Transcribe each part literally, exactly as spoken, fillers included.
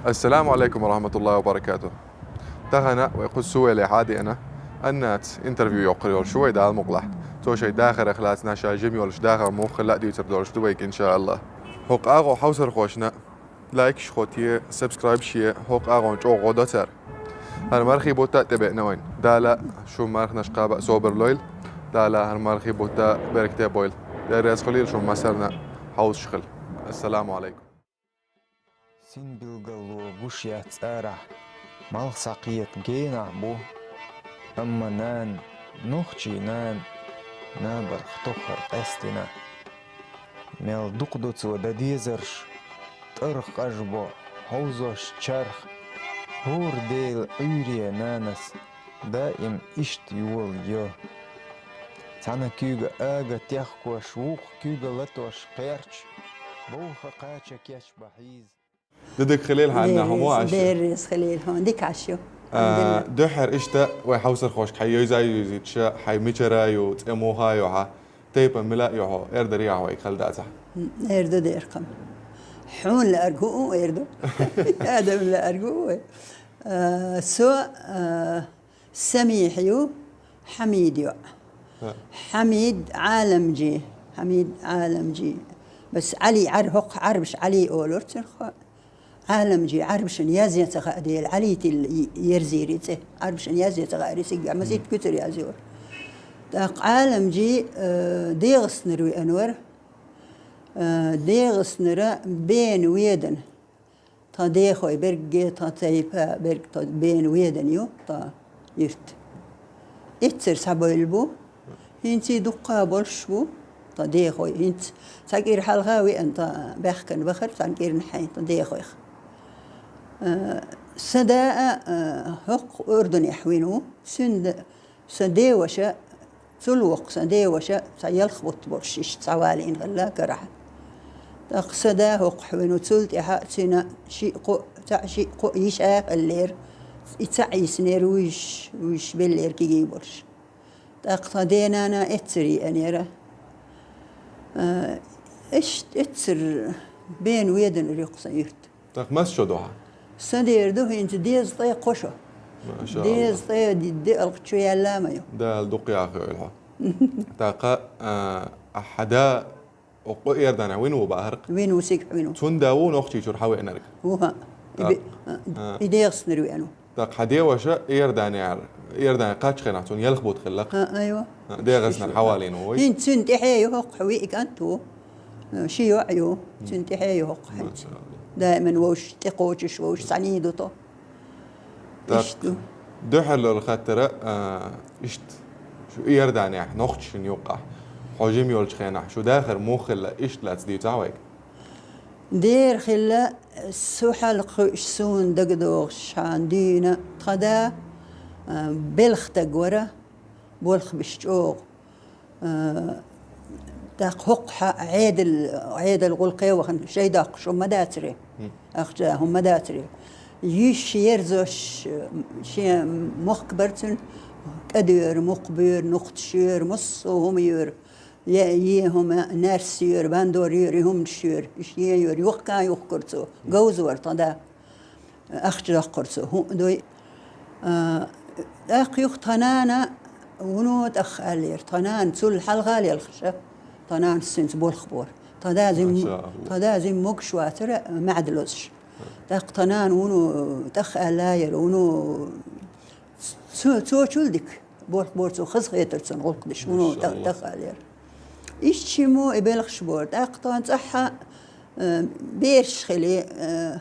Ассаламу Ӏалайкум ва рахьматуллахӀи ва баракатухӀ. Тахана вай кху Сувеле хьадеана, Аннаца интервью йоккхур йолуш ю вай, Дала мукъалахь. Цо шайн дахарх лаьцна, ша жима йолуш дахар муха хилла а дуьйцур долуш ду вайга, иншааллахӀ. ХӀокху агӀо хьовсархошна лайкаш хӀоттае, сабскрайбаш е, хӀокху агӀонна чӀогӀа гӀо до цара. ХӀара мархий бутт а тӀебеана вайн. Дала шун марханаш кхаба а собар лойла. Дала хӀара мархий бутт а беркате а бойла. Дела реза хуьлийла шун массарна, хьовсуш хила. Ассаламу Ӏалайкум. Синбилгало гуш яц арахь, малх схьакхета генахь бу. Амма нана, нохчийн нана, набарх тоххар къаьстина. Мел дукха ду цо дан дезарш, тӀарх къажбо, хьовзош чарх, хӀора Дела Ӏуьйре нанас даим иштта йола йо. Цхьана куьйга ага техкош, вукху куьйга латош кхерч, бовха кхача кечбан хьийза. Дидиг хилийла хьан, хьо мо Дела аьшна? Дела реза хилийла хьуна, дика Ӏаш ю. А, АлхьамдулиллахӀ. Дуьххьара иштта вай хьовсархошка хьайн йойза а йойзуьйтуш, хьайн мичара ю, цӀе муха ю хьан, тайпана мила а ю хьо, эр дарий ахьа вайга, хала дацахь? Эр ду дера-кх. Хьуна лаьрга хӀун эр ду? Адам лаьрга хӀун вай? А, со, а, Самихь ю, Хьамид йоӀ. ХӀа. Хьамид Ӏаламжи, Хьамид Ӏаламжи. Бас Ӏали, Ӏар-, хӀокху Ӏарбаша Ӏали олура цунах. Ӏаламжи Ӏарбашна язъян ца хаьа дела, Ӏали тилла и-, ерзийра и цӀе. Ӏарбашна язъян ца хаьара, и цига масийтта куьцара язйора. ТӀаккха Ӏаламжи, э, ДегӀастанара веана вара. Э, ДегӀастанара бена ведана. Тхан дехой берриге, тхан тайпа берриг тхан бена ведана ю тхан юрт. Эццара схьабевлла бу. ХӀинца и дуккха болуш бу тхан дехой. ХӀинца цхьа кӀира хьалха веана тхан баьхкина вахара, цхьана кӀирнахь хьайна тхан дехойх. Э, сан да а, э, хӀокху Урдунехь вина ву. Цуьнан сан деваша, цул воккха сан деваша, цхьа ялх бутт болуш иштта схьавалийна хилла карахь. ТӀаккха сан да хӀокхахь вина ву, цул тӀаьхьа цуьнан шиъ-кхоъ, цхьаъ-шиъ-кхоъ йиша а хиллера, и цхьаъ йиснера, вуьйш, вуьйш беллера кегий болуш. ТӀаккха тхан ден-нана эццара еанера. А, иштта эццара бена веданара ю-кх сан юрт. ТӀаккха маса шо ду хьан? Сан дера ду хӀинца дезткъе кхо шо. Маша Аллах. Дезткъе ди-, диъалгӀа чу яьлла ма ю. Дала дукха яхйойла хьо. ТӀаккха, а, ахьа да оккъо Иорданехь вина ву бахарх? Вина ву, цигахь вина ву. Цуьнан да ву Нохчийчуьра хьавеанарг? Ву, хӀаъ. И бе-, ТӀаккха, а, а. И ДегӀастанара веана ву. ТӀаккха хьан деваша Иорданехь, Иордане кхаччахьана цунна ялх бутт хилла-кх? А, айва. А, ДегӀастанара хьавалийна ву вай? ХӀинца цуьнан тӀаьхье ю хӀокху виъ кӀант ву. Ши йоӀ ю, цуьнан тӀаьхье ю хӀокху хӀинца. Маша Аллах. Даиман вовшашца тӀекхочуш, вовшашца цхьаьний ду тхо. Так, иштта ду. Дуьххьарлера хаттар, а, иштта, шу Иорданехь, нохчашна юккъехь, хьо жима йолчу хенахь, шу дахар муха хилла, иштта лаьцна дийцахьа вайга? Дера хилла, со хьалха хууш, суна дагадогӀуш, хьан дуьйна тхан да, а, белхан стаг вара, болх беш чӀогӀа. Э, тӀаккха хӀокху хьан Ӏедал, Ӏедал гӀуллакхе вахана, шай доккхуш хӀума ма дацаре. Ахча хӀума ма дацаре. Йиш ерзош, шен мохк бар цуьнан, кӀа доьру, мукх боьру, нухташ йоьру, массо а хӀума йоьру. Е, е хӀума, наьрс йоьру, бандор йоьру, и хӀуманаш йоьру, иштта е йоьру, юхка а юхкура цо. Говза вара тхан да. Ахча доккхура цо, хӀуъа дой. А, тӀаккха юха тхан нана вуно тӀах аьллера. Тхан нана цул хьалха лелхаша, тхан нанас цуьнца болх бора. Тхан да зим-, Маша Аллах. Тхан да зим могуш вацара, маьӀда лозуш. ТӀаккха тхан нана вуно тӀах аьлла яра, вуно цо, цо чул дика болх бора цо, хазахетара цунна гӀуллакх деш, вуно Маша Аллах. ТӀах аьллера. Иштта шиммо и белхаш бора. ТӀаккха тхан цӀахьа, э, бераш хили, э,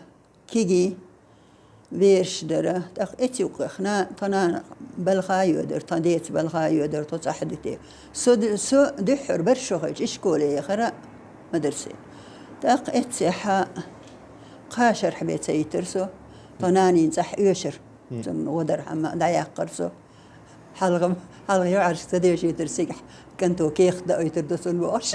кегий бераш дара. ТӀаккха эцу юккъехь тхан нана балха а йоьдара, тхан деца балха а йоьдара, тхо цӀахь а дуьтий. Со ду-, со дуьххьара бархӀ шо хилча ишколе яхара, мадарсе. ТӀаккха эццехь кхаа шарахь бен ца йитира со. Тхан нанин цӀахь оьшура. Цунна гӀо дархьама дӀаяккхара со. Хьалха, хьалха юьхьӀаьржа ца дешийтира цигахь, кӀанто кехат даийтур ду цунна бохуш.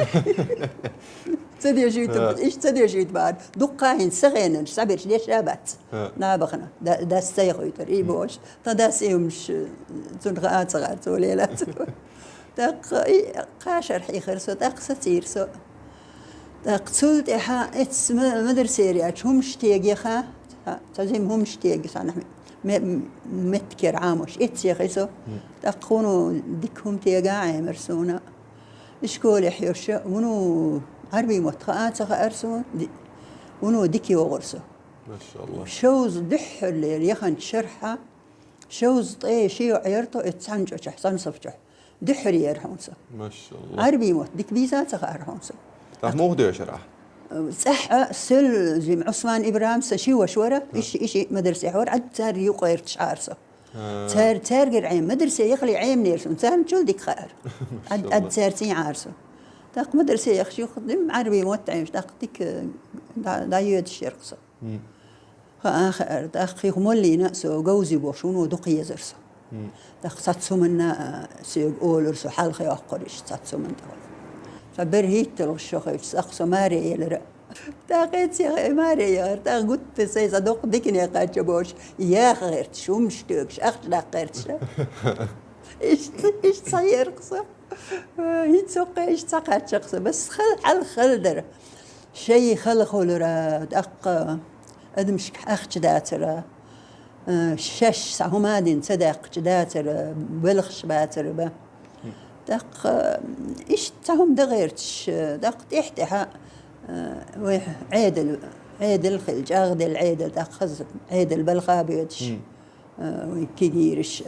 Ца дешийта, иштта ца дешийта бахьана. Дуккха хӀинца сан хенахь, схьаберш деш а бац. ХӀа. Набахана, да-, дас ца яхийтура, и бохуш. Тхан дас и хӀумаш, цунна хаа ца хаьа, цо лелац. ТӀаккха и кхаа шарахь ихира со, тӀаккха сацийра со. ТӀаккха цул тӀаьхьа эццахь ма-, мадарсера яьлча хӀумаш тегеха, Цхьа зима хӀумнаш тега санна ме-, ме-, меттигера Ӏамош. Эццехь со. ТӀаккха хӀуно дика хӀума тега Ӏемар суна. Ишколехь йолуш, хӀуно Ӏарбийн мотт хаа ца хаьара суна, ди-, хӀуно дика йогӀура со. Машалла. Шовзткъа дуьххьарлера яханчу шарахь, шовзткъе ши йоӀ яра тхо, и цхьана чӀочохь, цхьана саф чохь. Дуьххьара яра хьуна со. Машалла. Ӏарбийн мотт дика бийца ца хаьара хьуна со. ТӀаккха муха дешара ахь? ЦӀахь а, Сел-, зима Ӏусман-Ибрахьим сан ши ваша вара, иши, иши мадарсехь вара, Ӏад цара юкъа гӀерташ Ӏара со. Цара, цаьргара Ӏема, мадарсе яхале Ӏемнера суна, царна чул дика хаьара. Ӏад, Ӏад цара цӀий Ӏара со. ТӀаккха мадарсе яхаш юха, дим Ӏарбийн мотт Ӏемаш, тӀаккха дика, дӀа-, дӀайоьдуш яра со. Хаа хаьара, тӀаккха хих моллина а со говзий бохуш, хӀуно дукха езара со. ТӀаккха цхьацца хӀуманна а соьга олура со, хьалха йоккхура иштта цхьацца хӀуманна тӀехула. Сан бер хӀитталгӀа шо хевча, тӀаккха со маре елира. ТӀаккха эццехь маре яхара, тӀаккха гуттар сайн сан доккха дикане кхача бохуш, яха гӀерташ, хӀумнаш тоьгуш, ахча даккха гӀерташ. Иштта, иштта схьаеркха со. ХӀинца хӀокху иштта схьакхаччакх со. Бас хала, хьал хала дара. Шай хала хуьлура, тӀаккха адамашка ахча дацара, шаьш схьа хӀума дина ца даьккхича дацара, белхаш бацара бан. ТӀаккха иштта цхьа хӀума дан гӀерташ, тӀаккха тӀехь-тӀехьа, вай Ӏедал, Ӏедал хилла, чӀагӀделла Ӏедал, тӀаккха хаза Ӏедал балха боьдуш, вай кегийраш,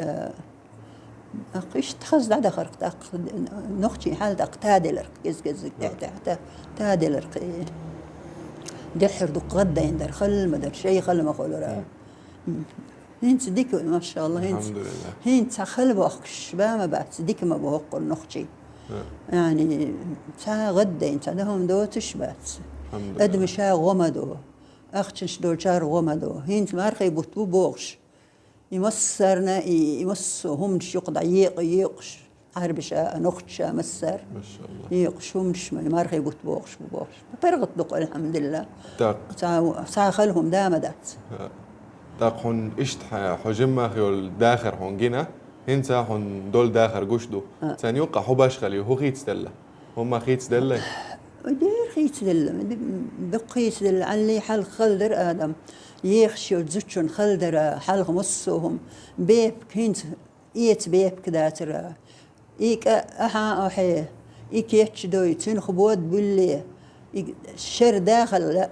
тӀаккха иштта хаза дӀадахарх, тӀаккха нохчийн хьал тӀаккха таделарх, гезг-геззиг тӀехь-тӀехь та-, таделарх. Дуьххьара дукха гӀаддайна дара, хала ма дара, шай хала ма хуьлура. ХӀинца дика, машалла, хӀинца. АлхьамдулиллахӀ. ХӀинца цхьа хала бохкуш ба ма бац, дика ма бу хӀокхуьнан нохчий. Яъни, цхьа гӀаддайна, цхьа дан хӀума доцуш бац. АлхьамдулиллахӀ. Адамаша гӀо ма до, ахчанаш долчара гӀо ма до. ХӀинца мархий бутт бу бохуш. И массарна, и, и массо а хӀуманаш юкъа дӀа екъа-, екъаш, Ӏарбаша а, нохчаша а, массара. МашаллахӀ. Екъаш хӀуманаш ма, и мархий бутт бохуш бу бохуш. ПаргӀат ду-кх, алхьамдулиллахӀ. ТӀаккха. Цхьа, цхьа хала хӀума да ма дац. ТӀаккха хьуна иштта хьо-, хьо жиммах йолу дахар хьуна гина, хӀинца хьуна долу дахар гуш ду. Царна юккъехь хьо башхалла ю, хӀун хийцаделла? ХӀумма хийцаделлий? Дера хийцаделла, д-, дукха хийцаделла. Ӏалли хьалха хала дара адам. Ехаш йолу зудчун хала дара, хьалха массо а хӀума. Бепиг хӀинца эца бепиг дацара. И кӀа ахьа а хье, и кечдой, цуьнах бода буьлле. И шер дахалла,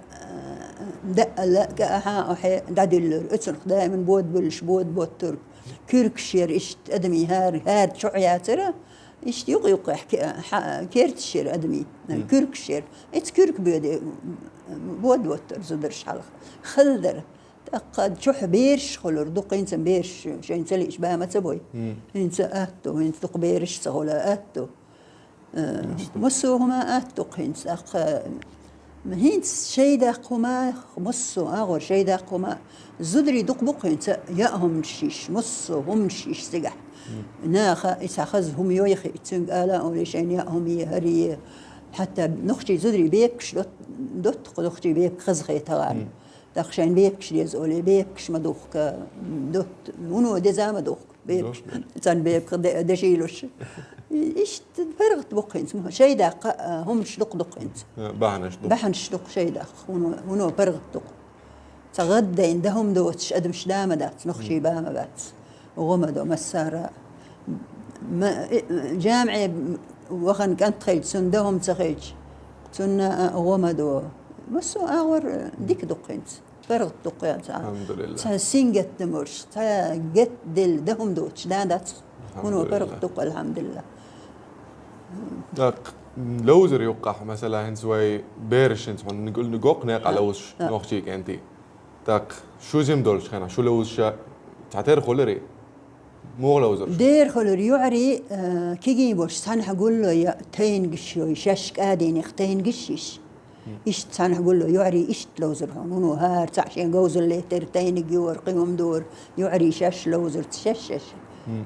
даъалла, кӀа ахьа а хье дӀадуьллура. Оцунах даиман бода буьллуш, бода боттура. Куьркаш яра иштта адамийн хӀара, хӀара чохь яцара. Иштта юкъ-юкъехь ке-, хьа-, керташ яра адамийн, куьркаш яра. Эца куьрк боьде, бода воттура зударш хьалха. Хала дара. ТӀаккха чохь бераш хуьлура, дукха хӀинца бераш шайна ца лиъча ба ма ца бой. ХӀинца атта ду, хӀинца дукха бераш ца хуьла атта ду. Э, массо а хӀума атта ду-кх хӀинца. ТӀаккха хӀинца шай даккха хӀума, массо а агӀор шай даккха хӀума. Зударий дукха бу-кх хӀинца яа хӀуманаш йиш, массо а хӀуманаш йиш цигахь. Наха и цхьа хаза хӀума йой хи, цуьнга ала а олий, шайна яа хӀума е, хӀара е. Хьатта нохчий зударий бепигаш дот-, дотта-кх нохчий бепиг хаза хетагӀарна. ТӀаккха шайна бепигаш деза олий, бепигаш ма духка, дот-, вуно деза ма духка, бепигаш. Царна бепиг де-, дешийлуш. Иштта паргӀат бу-кх хӀинца, шай даккха, а, хӀуманаш дукха ду-кх хӀинца. Бахьанаш ду. Бахьанаш ду-кх шай даккха, вуно, вуно паргӀат ду-кх. Цхьа гӀаддайна дан хӀума доцуш адамаш да ма дац, нохчий ба ма бац. ГӀо ма до массара. Ма-, э, жамӀе вахана кӀант хилча, цунна дан хӀума ца хилча, цунна а гӀо ма до. Массо а агӀор дика ду-кх хӀинца. ПаргӀат ду-кх хӀинца. АлхьамдулиллахӀ. Цхьа сингаттамаш, цхьа гатделла дан хӀума доцуш да дац. ХӀуно паргӀат ду-кх, алхьамдулиллахӀ. ТӀаккха ловзар юккъехь, масала, хӀинца вай бераш хӀинца хьуна гоккха некъа ловзуш, нохчий кӀентий. ТӀаккха шу жима долчу хенахь, шу ловзуш цхьатера хуьлурий? Муха ловзура шу? Дера хуьлура йоӀарий, э, кегий болуш цхьаьнахь гулло я тайнагаш йой, шаьш кӀадийнех тайнагаш йиш. Иштта цхьаьнахь гулло йоӀарий иштта ловзура хьуна. Вуно хӀара цхьаъ шен говзалла летара тайниг йора, кхин хӀума дора, йоӀарий шаьш ловзура, шаьш-шаьш.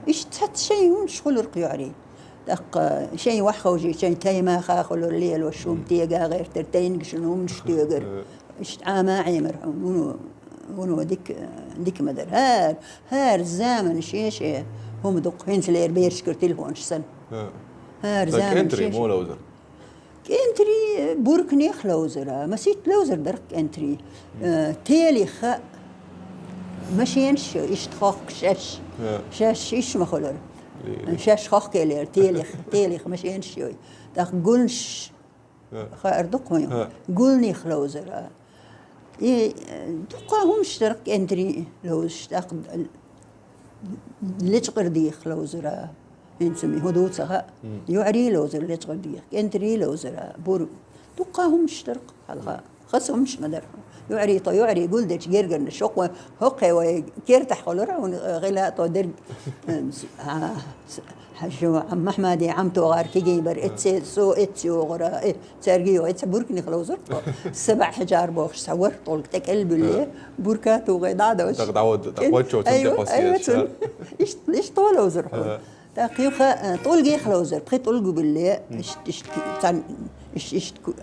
Иштта цхьацца шайн хӀуманаш хуьлура-кх йоӀарий. ТӀаккха шайн ваьхьа ховший, шайн тайма-ха хуьлура лелош, хӀума тега гӀертара, тайнагашна хӀуманаш тоьгара. Иштта Ӏама а Ӏемара хьуна, вуно, вуно дика, дика ма дара. ХӀара, хӀара заманаш шен-шен хӀума ду-кх, хӀинцалера берашкара телефонаш санна. ХӀара заманаш кӀентарий шен-шен. Муха ловзура? КӀентарий бурканех ловзура, масийтта ловзур дара-кх кӀентарий. Э, телиха, Машенаш йой, иштта хохкаш шаьш. Ха. Шаьш иштта ма хулар. Ле, ле. Шаьш хохкелера, телих, телих машенаш йой. ТӀаккха гулнаш, ха. Хаар ду-кх хьона. Ха. Гулнех ловзар. И, э, дукха хӀумнаш дар-кх кӀентарий ловзаш, тӀаккха лечкъар дех ловзар. ХӀинца ма хӀун ду ца хаьа. Мм. ЙоӀарий ловзар лечкъар дех, кӀентарий ловзар, бур. Дукха хӀумнаш дар-кх хьалха. Хаса хӀумнаш ма дар. ЙоӀарий тхо, йоӀарий гулдеча гергарнаш, хӀокхо-, хӀокхе вай кертахь хулар, хӀуна, э, гӀила а тхо дерг, э, с-, а, с-, хьажо, Махьмади Ӏам тогӀар кегий бар, эцце, со эцце йогӀар, э, цаьрга йогӀ, эцце бурканех ловзар тхо. Сабаъ хьажар бохуш, цхьа ворхӀ тӀулг тӀекӀел буьлле, бурка а тугӀе, дӀа а довш. ТӀаккха дӀавод-, тӀаккха кхоччо цунна тӀе кхоссаеш, цун. Иштта, иштта тхо ловзар хьуна. ТӀаккха юха, э, тӀулгех ловзар, пхи тӀулг буьлле, иштта, иштта ку-, цхьан, иштта, иштта ку-,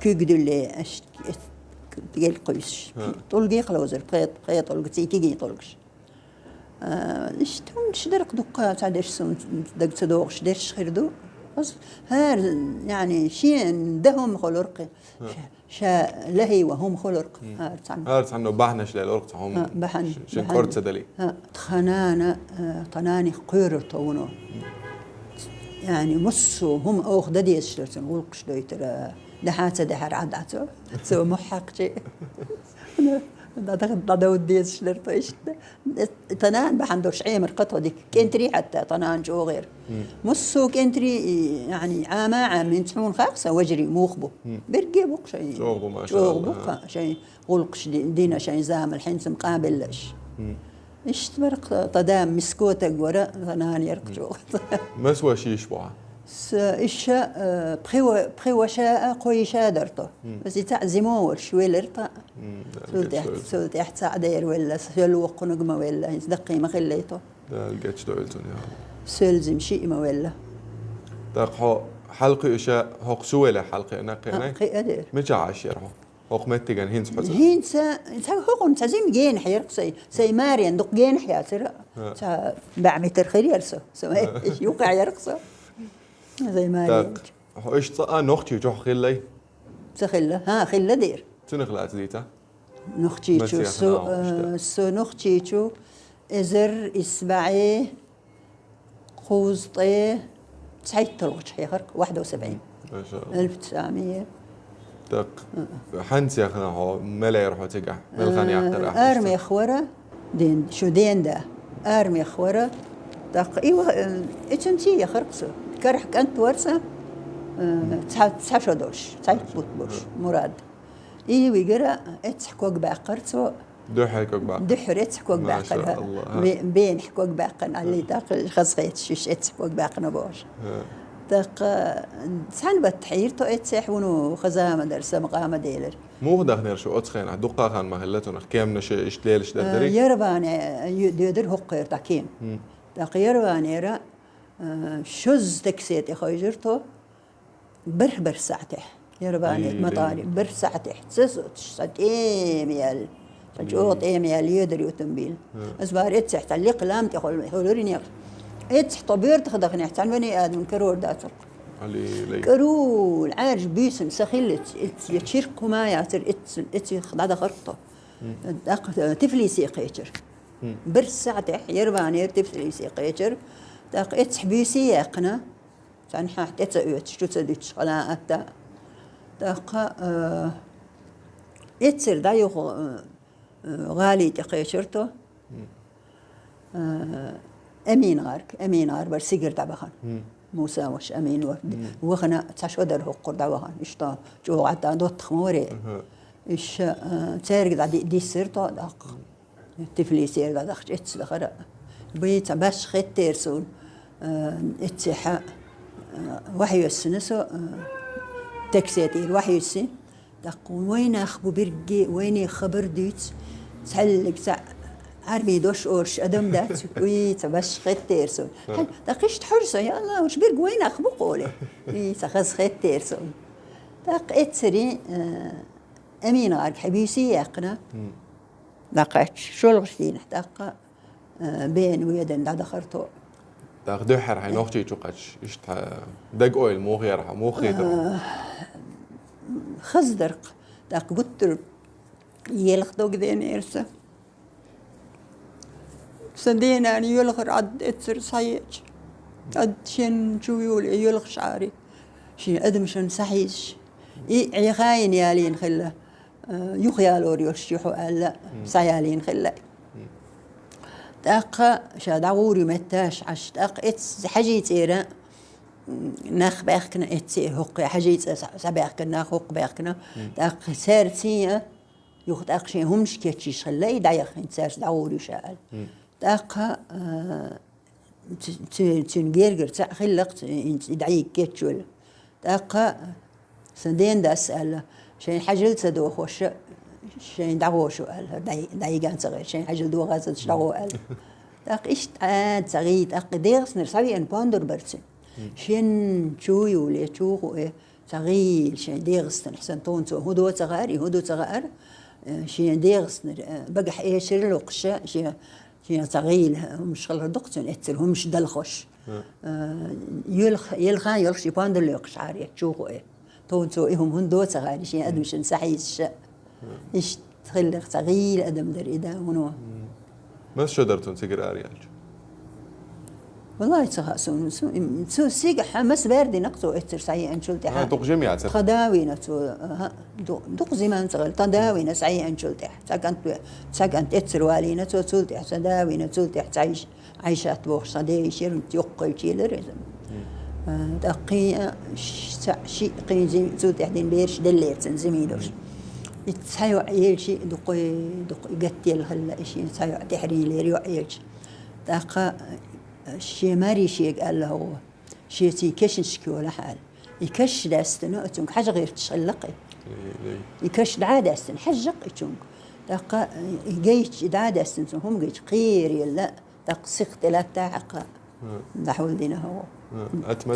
куьг дуьлле, иштта, иштта гел кхуьйсуш. ТӀулгех ловзар, пхи, пхи тӀулг, ций кегий тӀулгаш. Э, иштта хӀумнаш дар-кх дукха, цхьа дерш суна дага ца догӀуш дерш хир ду. Ас хӀара, яӀни, шен дан хӀума хулар-кх. Ша, ша лахьийва хӀума хулар-кх, хӀара цхьанна. ХӀара цхьанна бахьанаш лелор-кх цхьа хӀума. Ха, бахьан, шен бахьан. КӀорца дале. Ха, тха нана, э, тха нанех кхоьрур тхо вуно. ЯӀни, массо а хӀума оха дан дезаш дар цунна, гӀуллакхаш дойтар, дахьа ца дахьар Ӏа дац цо. Цо мухь хьаькхча. ДӀа-, дӀадовда дезаш дар тхо иштта. Тха нана бахьан долуш Ӏемар кхо тхо дика. КӀентарий хьатта тха нана чӀогӀера. Мм. Массо а кӀентарий, и, яӀни, Ӏама а Ӏаминча хьуна хаьа-кх сан вежарий муха бу. Мм. Берриге а бу-кх шайн. ЧӀогӀа бу, машалла. ЧӀогӀа бу-кх шайн гӀуллакхаш ди-, дина шайн замал хӀинца-м къабеллаш. Мм. Иштта бар-кх тха да мискотаг вара, тха нана яр-кх чӀогӀа. Маса ваша йиш бу хьан? Са иша, э, пхи ва-, пхи ваша а, кхо йиша а дар тхо. Мм. Аса и цхьаъ зимо волуш велира тха. Мм, Дала гечдойла. Цул тӀехь, цул тӀехь цхьаъ дера велла, соьл воккхунаг ма велла, хӀинца даккхий ма хиллай тхо. Дала гечдойла цунна, я АллахӀ. Соьлзим шиъ ма велла. ТӀаккха хьо хьалкхуьуш, хӀокху су велехь хьалкхиъна, кхиънай? Кхиъна дера. Мичахь Ӏаш яра хьо? ХӀокху меттиган хӀинца хьо ца... ХӀинца, ца хӀокхунна ца зима генахь яра-кх сайн. Сайн марен дукха генахь яцара. Ца баьӀмитар хир яра со. Со юкъахь яра-кх со. Сайн марен. Так, хьо иштта цкъа а Нохчийчу хьо хиллай? Ца хилла. ХӀа, хилла дера. Цунах лаьцна дийца? Нохчийчу со, э, со Нохчийчу эзар исбаьӀ кхузткъе цхьайтталгӀачу хьехарх, вахьда ва сабаӀин. Машалла. Алф тисамия. Так, хьанца яхана хьо, мел яра хьо цигахь? Мел хан яккхара ахь? Армех вара, ден, шу ден да. Армех вара. Так, и ва, э, и цунций яхарх со. Карахь кӀант вара сан, э, цхьа, цхьа шо долуш, цхьайтта бутт болуш, Мурад. И вигара эццахь ког баьккхара цо. Дуьххьара ког баьккхира? Дуьххьара эццахь ког баьккхира. Машалла. Бе-, бенахь ког баьккхина, алли, тӀаккха хазахеташ, уьш эццахь ког баьккхина бохуш. ТӀаккха цхьаьна баттахь хьийра тхо эццехь, вуно хаза ма дара, самакъа ма делира. Муха дахнера шу оцу хенахь? Дуккха хан ма хилла цунах, кеманаш иштта лелаш дара дерриг? Э, Ереване, э, ю-, доьдура хӀокхуьра тӀаккха кема. ТӀаккха Ереванера, э, шозза таксе тӀе хевшира тхо. БархӀ-бархӀ сахьтехь, Ереване, Ий, матаре, ле. бархӀ сахьтехь ца соцуш, сан тӀема яьлла, сан чӀогӀа тӀема яьлла, йоьдура ютамбийла. Аса бахара эццехь цхьа лекха лам тӀе хол-, холура некъаш. Эццехь тхо боьртах дахнехь, цхьана ване адамна карор дацуркх. Али, ле. КӀарула, Ӏаьржа буьйсанна сан хилла, эц-, я чиркх хӀума яцара, эц-, эццех дӀадахарх тхо. ТӀаккха, э, Тифлисе кхечира. БархӀ сахьтехь Ереванера Тифлисе кхечира. ТӀаккха эццехь буьйса яьккхина. Цхьанхьа тӀе ца оьцуш, чу ца дуьтуш хала атта. ТӀаккха, э, эццара дӀа юха, э, э, гӀали тӀе кхечира тхо. Э, Амин гӀарг, Амин гӀар бара сигара дӀабахана. Муса ваша Амин вара. Вахана цхьа шо дара хӀокхура дӀавахана. Иштта чӀогӀа тӀа доттагӀа ма варе. Иша, э, цаьрга дӀа ди-, диссира тхо даккха. Тифлисера дӀадахча эцца дахара. Бийца баш хеттера суна, э, эццехьа, э, вахьйоьссина со, э, таксе тӀера вахьйисси. ТӀаккха вайнах бу бирги, вайне хабар дуьйцу, цхьаьллиг цхьа Ӏармий дош олуш адам дац, уй, ца баш хеттера суна. Хьан, тӀаккха иштта хьожа со, я Алла, уьш бирг вайнах бу кхоле. Уй, ца хаза хеттера суна. ТӀаккха эццари, э, Амин гӀарг хьан буьйсий яьккхина. ДӀакхаьчча, шолгӀачу дийнахь тӀаккха, э, бена ведан дӀадахара тхо. ТӀаккха дуьххьара хьайн Нохчийчу кхаьчча, иштта хьан дага ойла муха яра хьан, муха хийтара? Э, хаза дара-кх. ТӀаккха гуттар а елха дог денера сан. Сан денана йоьлхар Ӏад эццара схьаеача, Ӏад шен чу юле йоьлхаш Ӏари, шен адамашна схьахьийзаш. И Ӏехайна ялийна хилла, э, юхаялор йолуш ю хьо аьлла, схьаялийна хилла. ТӀаккха ша дӀагӀур ю метташ Ӏаш, тӀаккха эццара хьажий цӀера, м, нах баьхкина эццеи хӀокху, хьажий цӀа схьабаьхкина нах хӀокху баьхкина, тӀаккха цаьрций а, юха тӀаккха шен хӀуманаш кечйиш хилла, и дӀаяххина цаьрца дӀагӀур ю ша аьлла. ТӀаккха, а, ц-, ц-, цуьнан гергара цхьаъ хиллакх, ц-, и дӀайига кечвелла. ТӀаккха сан ден дас аьлла, шайна хьажал ца дохоша, шайна дӀагӀо шу аьлла, дӀай-, дӀайиган ца гӀайра, шайна хьажал дохаза дӀагӀо аьлла. ТӀаккха иштта Ӏа ца гӀий, тӀаккха дегӀаснара схьавеана пондар бара цуьнан. Шен чу юле, чу гӀуэ, ца гӀийла шен дегӀаснара, сан тхуна цо хӀун до ца хаьара, и хӀун ду ца хаьара, э, шен дегӀаснара, э, багахь эшар локхуша, шен, шен ца гӀийла хӀумаш хилар дукха цуьнан, эццара хӀумаш далхош. Э, елха-, елхан йолуш и пондар лоькхуш Ӏаре, чу гӀуэ. Тхуна цо и хӀума хӀун до ца хаьара, шен адамашна схьахьийзаша. Иштта хилларх ца гӀийла адам дара и да, хӀуно. Маса шо дара цунна цигара ара яьлча? Валлай, ца хаьа суна. Цу, цу сигахь маса бер динакх цо эццара схьаеанчул тӀаьхьа. А, дукха жима яцара? Тхан да вийна цо, аха, ду-, дукха зиман ца гӀелла. Тхан да вийна схьаеанчул тӀаьхьа. Цхьа кӀант ве-, цхьа кӀант эццара валийна цо цул тӀаьхьа. Тхан да вийна цул тӀаьхьа цхьа йиш Ӏайшат бохуш, сан ден йиш яра, йоккха кхоьллича елара иза. Э, тӀаккха кхин, э, ш-, ца-, шиъ кхин зим-, цул тӀаьхьа дина бераш деллера цуьнан зимийдолуш. И цхьа йоӀ елча, дукха, дукха и гатделла хилла, и шен цхьа йоӀ тӀаьхьарийна лера йоӀ елча. ТӀаккха, э, шен маьрйишега аьлла хӀокхо, шен ций кешнашка йолахь аьлла. И каш даьстина, оцунга хьажа гӀерташ хилла-кх и. И каш дӀа а даьстина, хьаьжжа-кх и чунга. ТӀаккха, э, и гайча, и дӀа а даьстина, цунна хӀума гайча, кхераелла, тӀаккха сиха тӀелатта хьакха. ДӀахьулдина хӀокхо.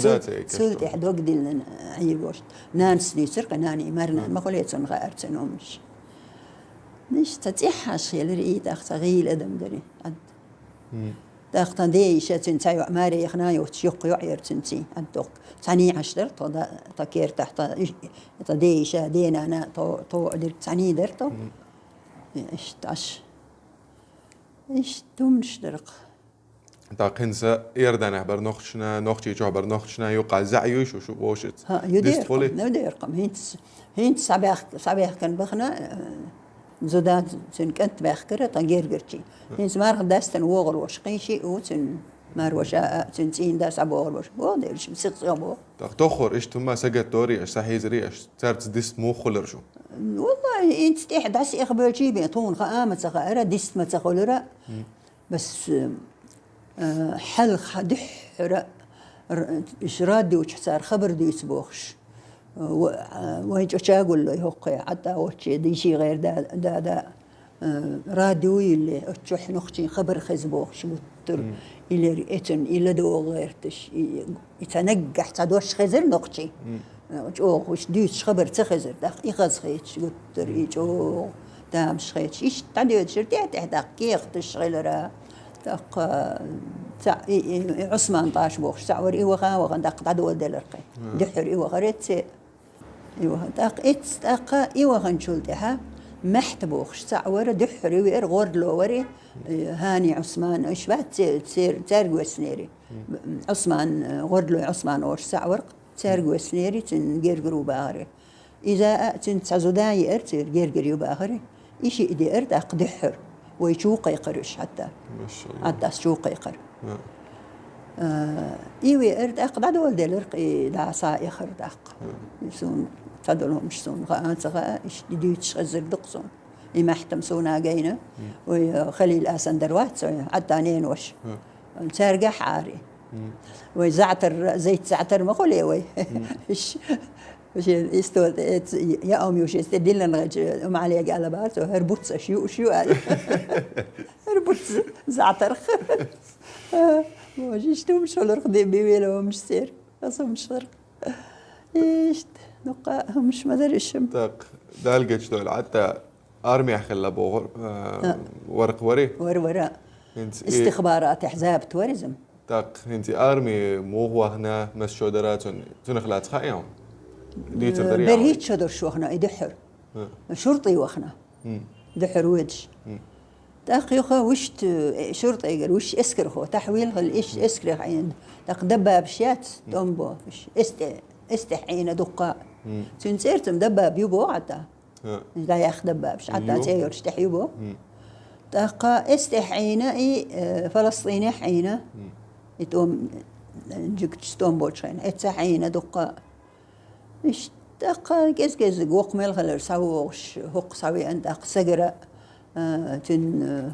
Цул, цул тӀаьхьа дог диллина Ӏийгош. Нанас дуьйцура-кх, нана, и марнана ма хуьлий цунна хаьара цуьнан хӀуманаш. Иштта цӀеххьаш хилира и, тӀаккха ца гӀийла адам дара и. ТӀаккха тхан ден йиша цуьнан цхьа йоӀ маре яхана йоцуш, йоккха йоӀ яра цуьнан ций, ӀаддохкӀ. Цхьаьний Ӏаш дара тхо, да, тхан кертахь, тхан, тхан ден йиша, ден нана, тхо, тхо дерг цхьаьний дара тхо. Иштта Ӏаш. Иштта хӀуманаш дара-кх. ТӀаккха хӀинца Иорданехь бара нохчашна, Нохчийчохь бара нохчашна юкъахь зӀе ю шу, шу вовшашца? ХӀаъ, ю дера-кх, ю дера-кх. ХӀинца, хӀинца схьабаьхк-, схьабаьхкина бахана, э, зуда цуьнан кӀант баьхкира тхан гергарчий. ХӀинца марха даьстина вогӀур волуш, кхин шиъ ву цуьнан, марваша а, цуьнан цӀийнда схьабогӀур волуш. Боху дера, шу сиха цӀа боху. ТӀаккха тоххара иштта хӀума сагатдорий аша, схьахьийзарий аша, цаьрца дист муха хуьлура шу? Валлахи, хӀинца тӀехь дӀасаэха бевлчий бен, тхуна хаа ма ца хаьара, дист ма ца хуьлура. Бес, э, хьалха дуьххьара р-, иш радиочухь цара хабар дуьйцу бохуш. Э, ва-, э, вайн чӀо чагуллой хӀокххе, Ӏадда вочче, дийши гӀер да, да, да, э, радио йилле, оцу чохь нохчийн хабар хеза бохуш гуттар. Илер эцан, и ладогӀа гӀерташ, и, и ца наггахь ца дош хезар нохчийн. ЧӀогӀа уьш дуьйцуш хабар ца хезара, тӀаккха и хаза хеташ гуттара, и чӀогӀа тамаш хеташ. Иштта дӀадоьдуш яра тӀе-тӀе, тӀаккха кехаташ хилара. ТӀаккха цхьаъ и, и, и Ӏусман тӀаш бохуш цхьаъ вара, и ваха а вахана, тӀаккха дӀадоладелара кхин. Дуьххьара и вахара эцце. И ваха-, тӀаккха эццахь, тӀаккха и ваханчул тӀаьхьа Маьхьта бохуш цхьаъ вара, дуьххьара и веара, гӀорло вара, и, ХӀани Ӏусман, уьш вац цер-, цер-, цаьрга веснери. Ӏусман, э, гӀорлой Ӏусман олуш цхьаъ вара-кх. Цаьрга веснери, цуьнан гергара ву бахари. Иза а, цуьнца цхьа зуда а еара, церан гергара ю бахари. И шиъ деара тӀаккха дуьххьара. Вай чу кхайкхира уьш хьатта. Машалла. Хьатта ас чу кхайкхира. Э, и веара тӀаккха дӀадоладелара-кх, и дӀа схьа а эхара тӀаккха. Суна ца долу хӀумаш суна хаа а ца хаьа, иштта дуьйцуш хезар ду-кх суна. И Маьхьта-м суна гайна. Вай, э, Халил а санна дара вац, вай Ӏадда ненаш. Цаьргахь ари. Вай заьӀтар, зайт заьӀтар ма хуьлий вай. Иш, иш исто, э, ц-, я ам юш, эсте диллан гӀечу, Умалега аьлла бара цо, хӀара буц аша юуш ю аьлла. ХӀара буц заьӀтарх. Боже, иштта хӀумаш хиларх де бевелла хӀумаш церан. Аса хӀумаш хиларх. Иштта, ну-кха, хӀумаш ма дара ишим. Так, Дала гечдойла, Ӏадда армехь хилла бохура, а, вара-кх, вари? Вара, вара. ХӀинца и Истихбаратехь забит вара иза-м. Так, хӀинца и арми муха вахана, маса шо дара цунна, цунах лаьцна хаьий хьуна? Дийцар дарий хьуна? БерхӀитта шо долуш вахана и дуьххьара. ХӀаъ. ШуртӀе вахана. Дуьххьара воьдуш. ТӀаккха юха вуьшта, э, шуртӀегара вуьшта эскархо, тахьвил хила, иш эскарех Ӏийна. ТӀаккха даббабаш яц, тӀом бо, иш эсте-, эстехь Ӏийна дуккха. Цуьнан цӀерцам даббаб ю боху Ӏатта. ДӀаяхха даббабаш, Ӏатта цӀе йолчу тӀехь ю боху. ТӀаккха эстехь Ӏийна и, э, Фаластинехь Ӏийна. И тӀом, э, жуьгташ тӀом болчу хенахь, эццехь Ӏийна дуккха. Иштта тӀаккха кӀез-кӀезиг воккха мел хилар схьавогӀуш, хӀокху схьавеана тӀаккха сагара, а, цуьнан, а,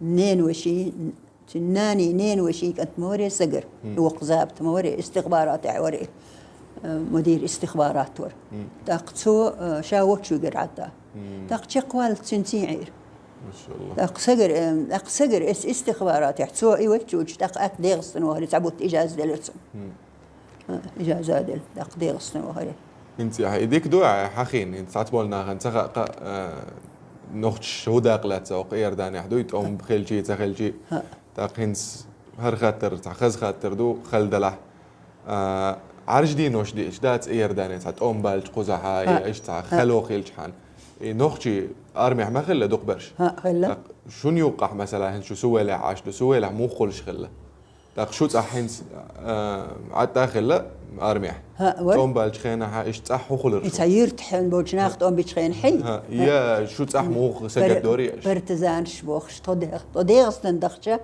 ненавешин, цуьнан нанин ненавешин кӀант ма варе сагара. Воккха забит ма варе, истихбаратехь варе, а, мудир истихбарат вара. ТӀаккха цо, а, ша волчу вигира Ӏатта. ТӀаккха чекхваьлла цуьнан цӀий Ӏийра. ТӀаккха сагара, а, тӀаккха сагара эс истихбаратехь, цо и ваьчча волчу, тӀаккха атта ДегӀастан вахара, цхьа бутт ижаза делира цунна. А, ижаза делла, тӀаккха ДегӀастан вахара. ХӀинца и дика ду, а, хьахийна, хӀинца цхьацца болу нахана ца хаьа, кхаъ, а, нохчаша хӀун дакъа лаьцна оха Иорданехь дуй, тӀом хилчий, ца хилчий. ТӀаккха хӀинца хӀара хаттар, цхьа хаза хаттар ду, хала делахь. А, Ӏаьржа денош деъча дац Иордане цхьа тӀом баьлча кхузахьа, я иштта цхьа хало хилчахьана. И нохчий армехь ма хилла дукхахберш. ХӀаъ, хилла. ТӀаккха шуна юккъахь, масала, хӀинца шу Сувелехь Ӏаш ду, Сувелехь муха хуьлуш хилла? ТӀаккха шу цӀахь хӀинца, а, Ӏатта хилла армехь. ХӀаъ, вара. ТӀом баьлчу хенахь иштта цӀахь хӀун хуьлура шу? И цхьа юьртахь болчу наха тӀом бичу хенахь хьий? ХӀаъ, я шу цӀахь муха сагатдора аша? Партизанаш бохуш, тхо де-, тхо ДегӀастан дахча,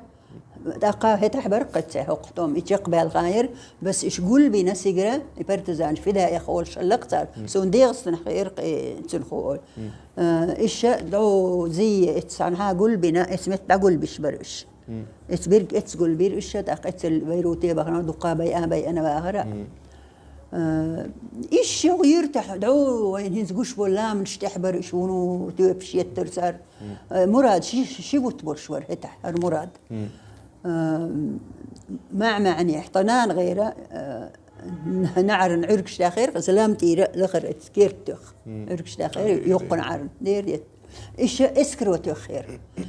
тӀаккха хӀетахь бара кхаьчча хӀокху тӀом, и чекхбаьлла хан яра, бас иша гулбина сигара, и партизанаш фидаих волуш хилла-кх цара. Суна ДегӀастанахь хиира-кх и цуьнан хӀу олу. А, иша дӀо зие эццахь гулбина, эццахь метта дӀагулбиш бара уьш. Эццахь бирг эццахь гулбира уьш, тӀаккха эццахь Байруте бахана, дуккха байа, байана вахара. А, иша юьртахь дӀо вайна хӀинца гуш болу ламанаш тӀехь бара уьш, вуно тоьпаш еттара цара. А, Мурад ши, ши бутт болуш вара хӀетахь, хӀара Мурад. А, маьӀ-маьӀнехь, тхан нана гӀера, а, наӀаран Ӏуьргаш дахьера, иза лам тӀера лахара керта тоьхна. Ӏуьргаш дахьера, йоккха наӀаран. Дера ет. Иша эскаро тоьххера.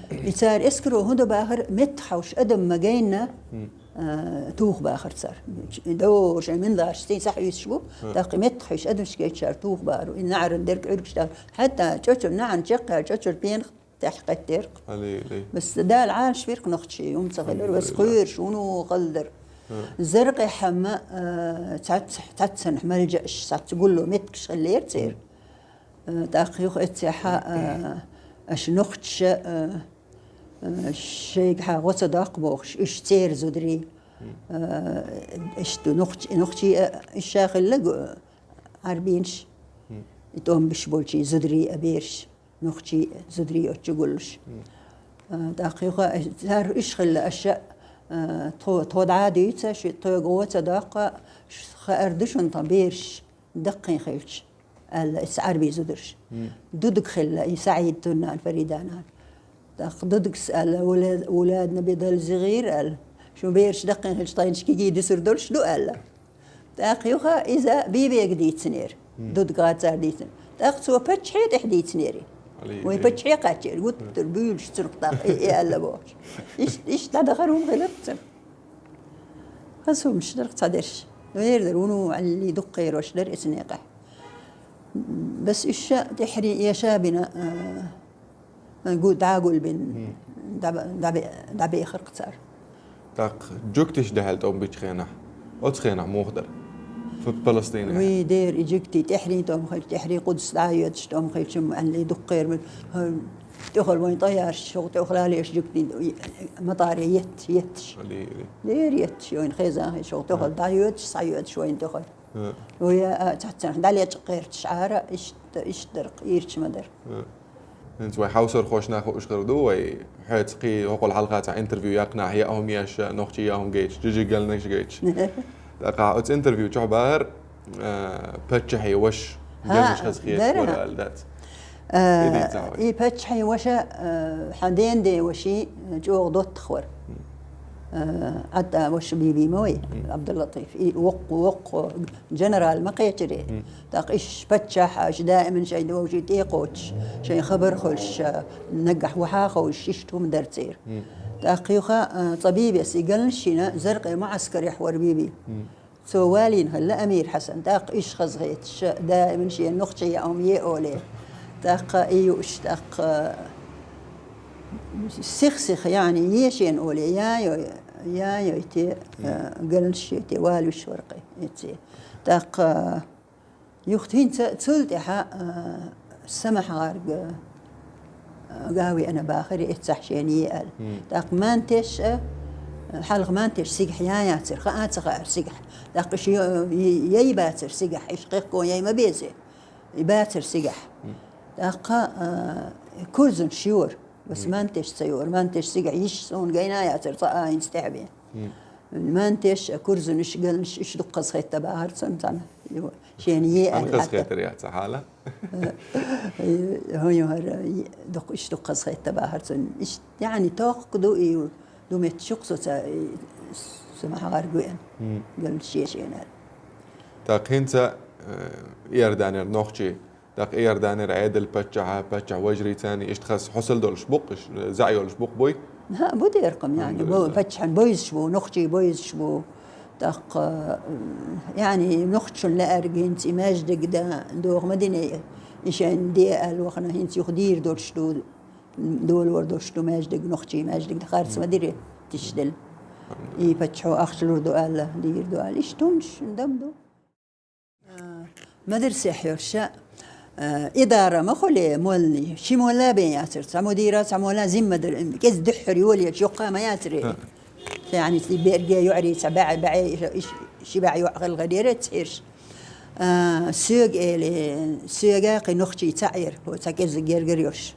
И цара эскаро хӀун до бахара, меттахь хьовш адам ма гайна, а, туха бахара цара. Дожа минлаш цӀий сахьуьйсуш бу, тӀаккха меттахь хьовш адамаш гайчара туха бахара. И наӀаран дерг Ӏуьргаш дахьера. ХӀетта чочур наӀаран чекхъяьлла, чочур пенах тӀехь кхеттера-кх. Аллилуйя. Бас Дала Ӏалаш вира-кх нохчий, хӀума ца хилира, бас кхоьруш, вуно хала дара. Заркъехь-м, а, цац-, цаццанахь малжа аш, цац гулло меттигаш хиллера церан. А, тӀаккха юха эццехь, а, аша нохчаша, а, а, шайгахьа гӀо ца доккху бохуш, уьш церан зударий. А, иштта нохчий, нохчий, а, иша хилла гу-, Ӏарбийнаш. И тӀом беш болчийн зударий а бераш. Нохчий зударий оцу чу гуллуш. А, тӀаккха юха, цара уьш хилла аша, а, тхо, тхо дӀа а дуьйцу, ши тхоьга гӀо ца доккху, ш-, хаар ду шуна тхан бераш даккхий хилча, аьлла, иза Ӏарбийн зударша. Дудг хилла, и СаӀид цуьнан нана, Фаридан нана. ТӀаккха Дудгас аьлла, ула-, уладна бидал зигӀир аьлла. Шун бераш даккхий хилча, тхайнаш кегий дуьсур долуш ду аьлла. ТӀаккха юха иза Бибега дийцинера. Дудг гӀа цара дийцина. ТӀаккха цо паччахье тӀехь дийцинера. Вайн паччахье кхаччера, гуттар буьйлуш цунах тӀаккха и, и аьлла бохуш. Иштта, иштта дӀадахар хӀума хиларца. Хаза хӀумаш дара цхьадерш. Вер дара, вуно Ӏалли дуккха кхерош дара эцу некъахь. Бас уьш ша тӀехьри эша бина, а, гу-, дӀагулбина, дӀа-, дӀабе-, дӀабехар-кх цара. ТӀаккха жуьгтиш дахьал тӀом бичу хенахь, оцу хенахь муха дара? Фу-, Палестинехь. Вай дера и жуьгти тӀехьрийн тӀом хилча, тӀехьрийн Къудс дӀа а йоьдуш тӀом хилча, ма аьлли дуккха кхерам. ХӀа, тӀехула вайн тӀаярш, шух тӀехула леш жуьгти матаре етташ, етташ. Дера етташ, вайн хезан хи, шух тӀехула дӀа йоьдуш, схьа йоьдуш вайн тӀехула. Вай, а, цхьаццанахь дӀалечкъа кхерчаш Ӏара, иштта, иштта дара-кх, ирча ма дара. ХӀинца вай хьовсархошна хууш хир ду, вай хьоьца кхин хӀокхул хьалха цхьа интервью яьккхинехь, яа хӀума еш, нохчий яа хӀума гайташ, жижиг галнаш гайташ. ТӀаккха оцу интервью чохь бахар, а, паччахье ваша галнаш хаза хеташ вара аьлла дац. А, и паччахье ваша, а, хьан ден ден ваши, а, чӀогӀа доттагӀа вара. А, Ӏатта ваша Биби ма вай, Абдуллатиф. И воккха, воккха, генерал ма кхечаре. ТӀаккха иш паччахь а, иш даиман шайн вовшийн тӀе а кхочуш, шайн хабар а хуьлуш, наггахь вахьа а ховшуш, иштта хӀума дара церан. ТӀаккха юха, а, цкъа Бибес и галнаш йина, Заркъе муӀаскарехь вара Биби. Цо валийна хилла Амир Хьасан. ТӀаккха иш хазахеташ, даиман шен нохчий яа хӀума е оле. ТӀаккха и юуш, тӀаккха, Сих-сиха, яӀни, ешен оле, яйо-, яйойте, э, галнаш йойте, валвиш вар-кх эцце. ТӀаккха, э, юха хӀинца цул тӀехьа, э, Самахьа гӀарга, э, гӀа веана бахар эццахь шена е аьлла. ТӀаккха Мантеш, э, хьалха Мантеш сигахь яяцар, хаа а ца хаьара сигахь. ТӀаккха уьш йо-, е-, яй бацар сигахь, уьш кхехкон яй ма безе. И бацар сигахь. ТӀаккха, а, курзанаш йора. Бас Мантеш ца йора. Мантеш сигахь йиш суна гайна яцар, цхьа а хӀинца тӀехьа бен. Мантеш, а, курзанаш, галнаш, уьш дукха хазахетта бахар цунна цхьана. Шена е аьлла хетар яц хьала. ХӀун ю хӀара, дукха, уьш дукха хазахетта бахар цунна. Иштта, яӀни, тохка ду и, ду метташ юкъа со ца, и, Самахьа гӀарга веана. Галнаш ешен аьлла. ТӀаккха хӀинца, э, Иорданера нохчий, тӀаккха Иорданера Ӏедал паччахьа, паччахь вежарий царна иштта хаза хьусал долуш бу-кх, иштта заьӀ йолуш бу-кх буй? ХӀаъ, бу дера-кх, яӀни, бо-, паччахьан бойзаш бу, нохчий бойзаш бу. ТӀаккха, м, яӀни, нохчашна лаьрга хӀинца и маьждиг дан догӀу ма динера, и шайн де аьлла вахана, хӀинца юха дийр долуш ду, долор долуш ду маьждиг, нохчий маьждиг дан харц ма дира, тишделла. И паччахьо ахча лур ду аьлла, дийр ду аьлла, иштта хӀуманаш дам ду. А, мадрасехь йолуш, а, идара ма хуьлий, молла, ши молла бен яцара, цхьа мудира, цхьа молла зимма дара, кӀезиг дуьххьара йолаелча йоккха ма яцара. ХӀаъ. ЯӀни, берриге йоӀарий цхьа бӀе, бӀе, иш-, ши бӀе йоӀ хилла гӀайре цхьерш. А, соьга эли, соьга кхин нохчий цхьаъ яра, хӀо цхьа кӀезиг гергара йолуш.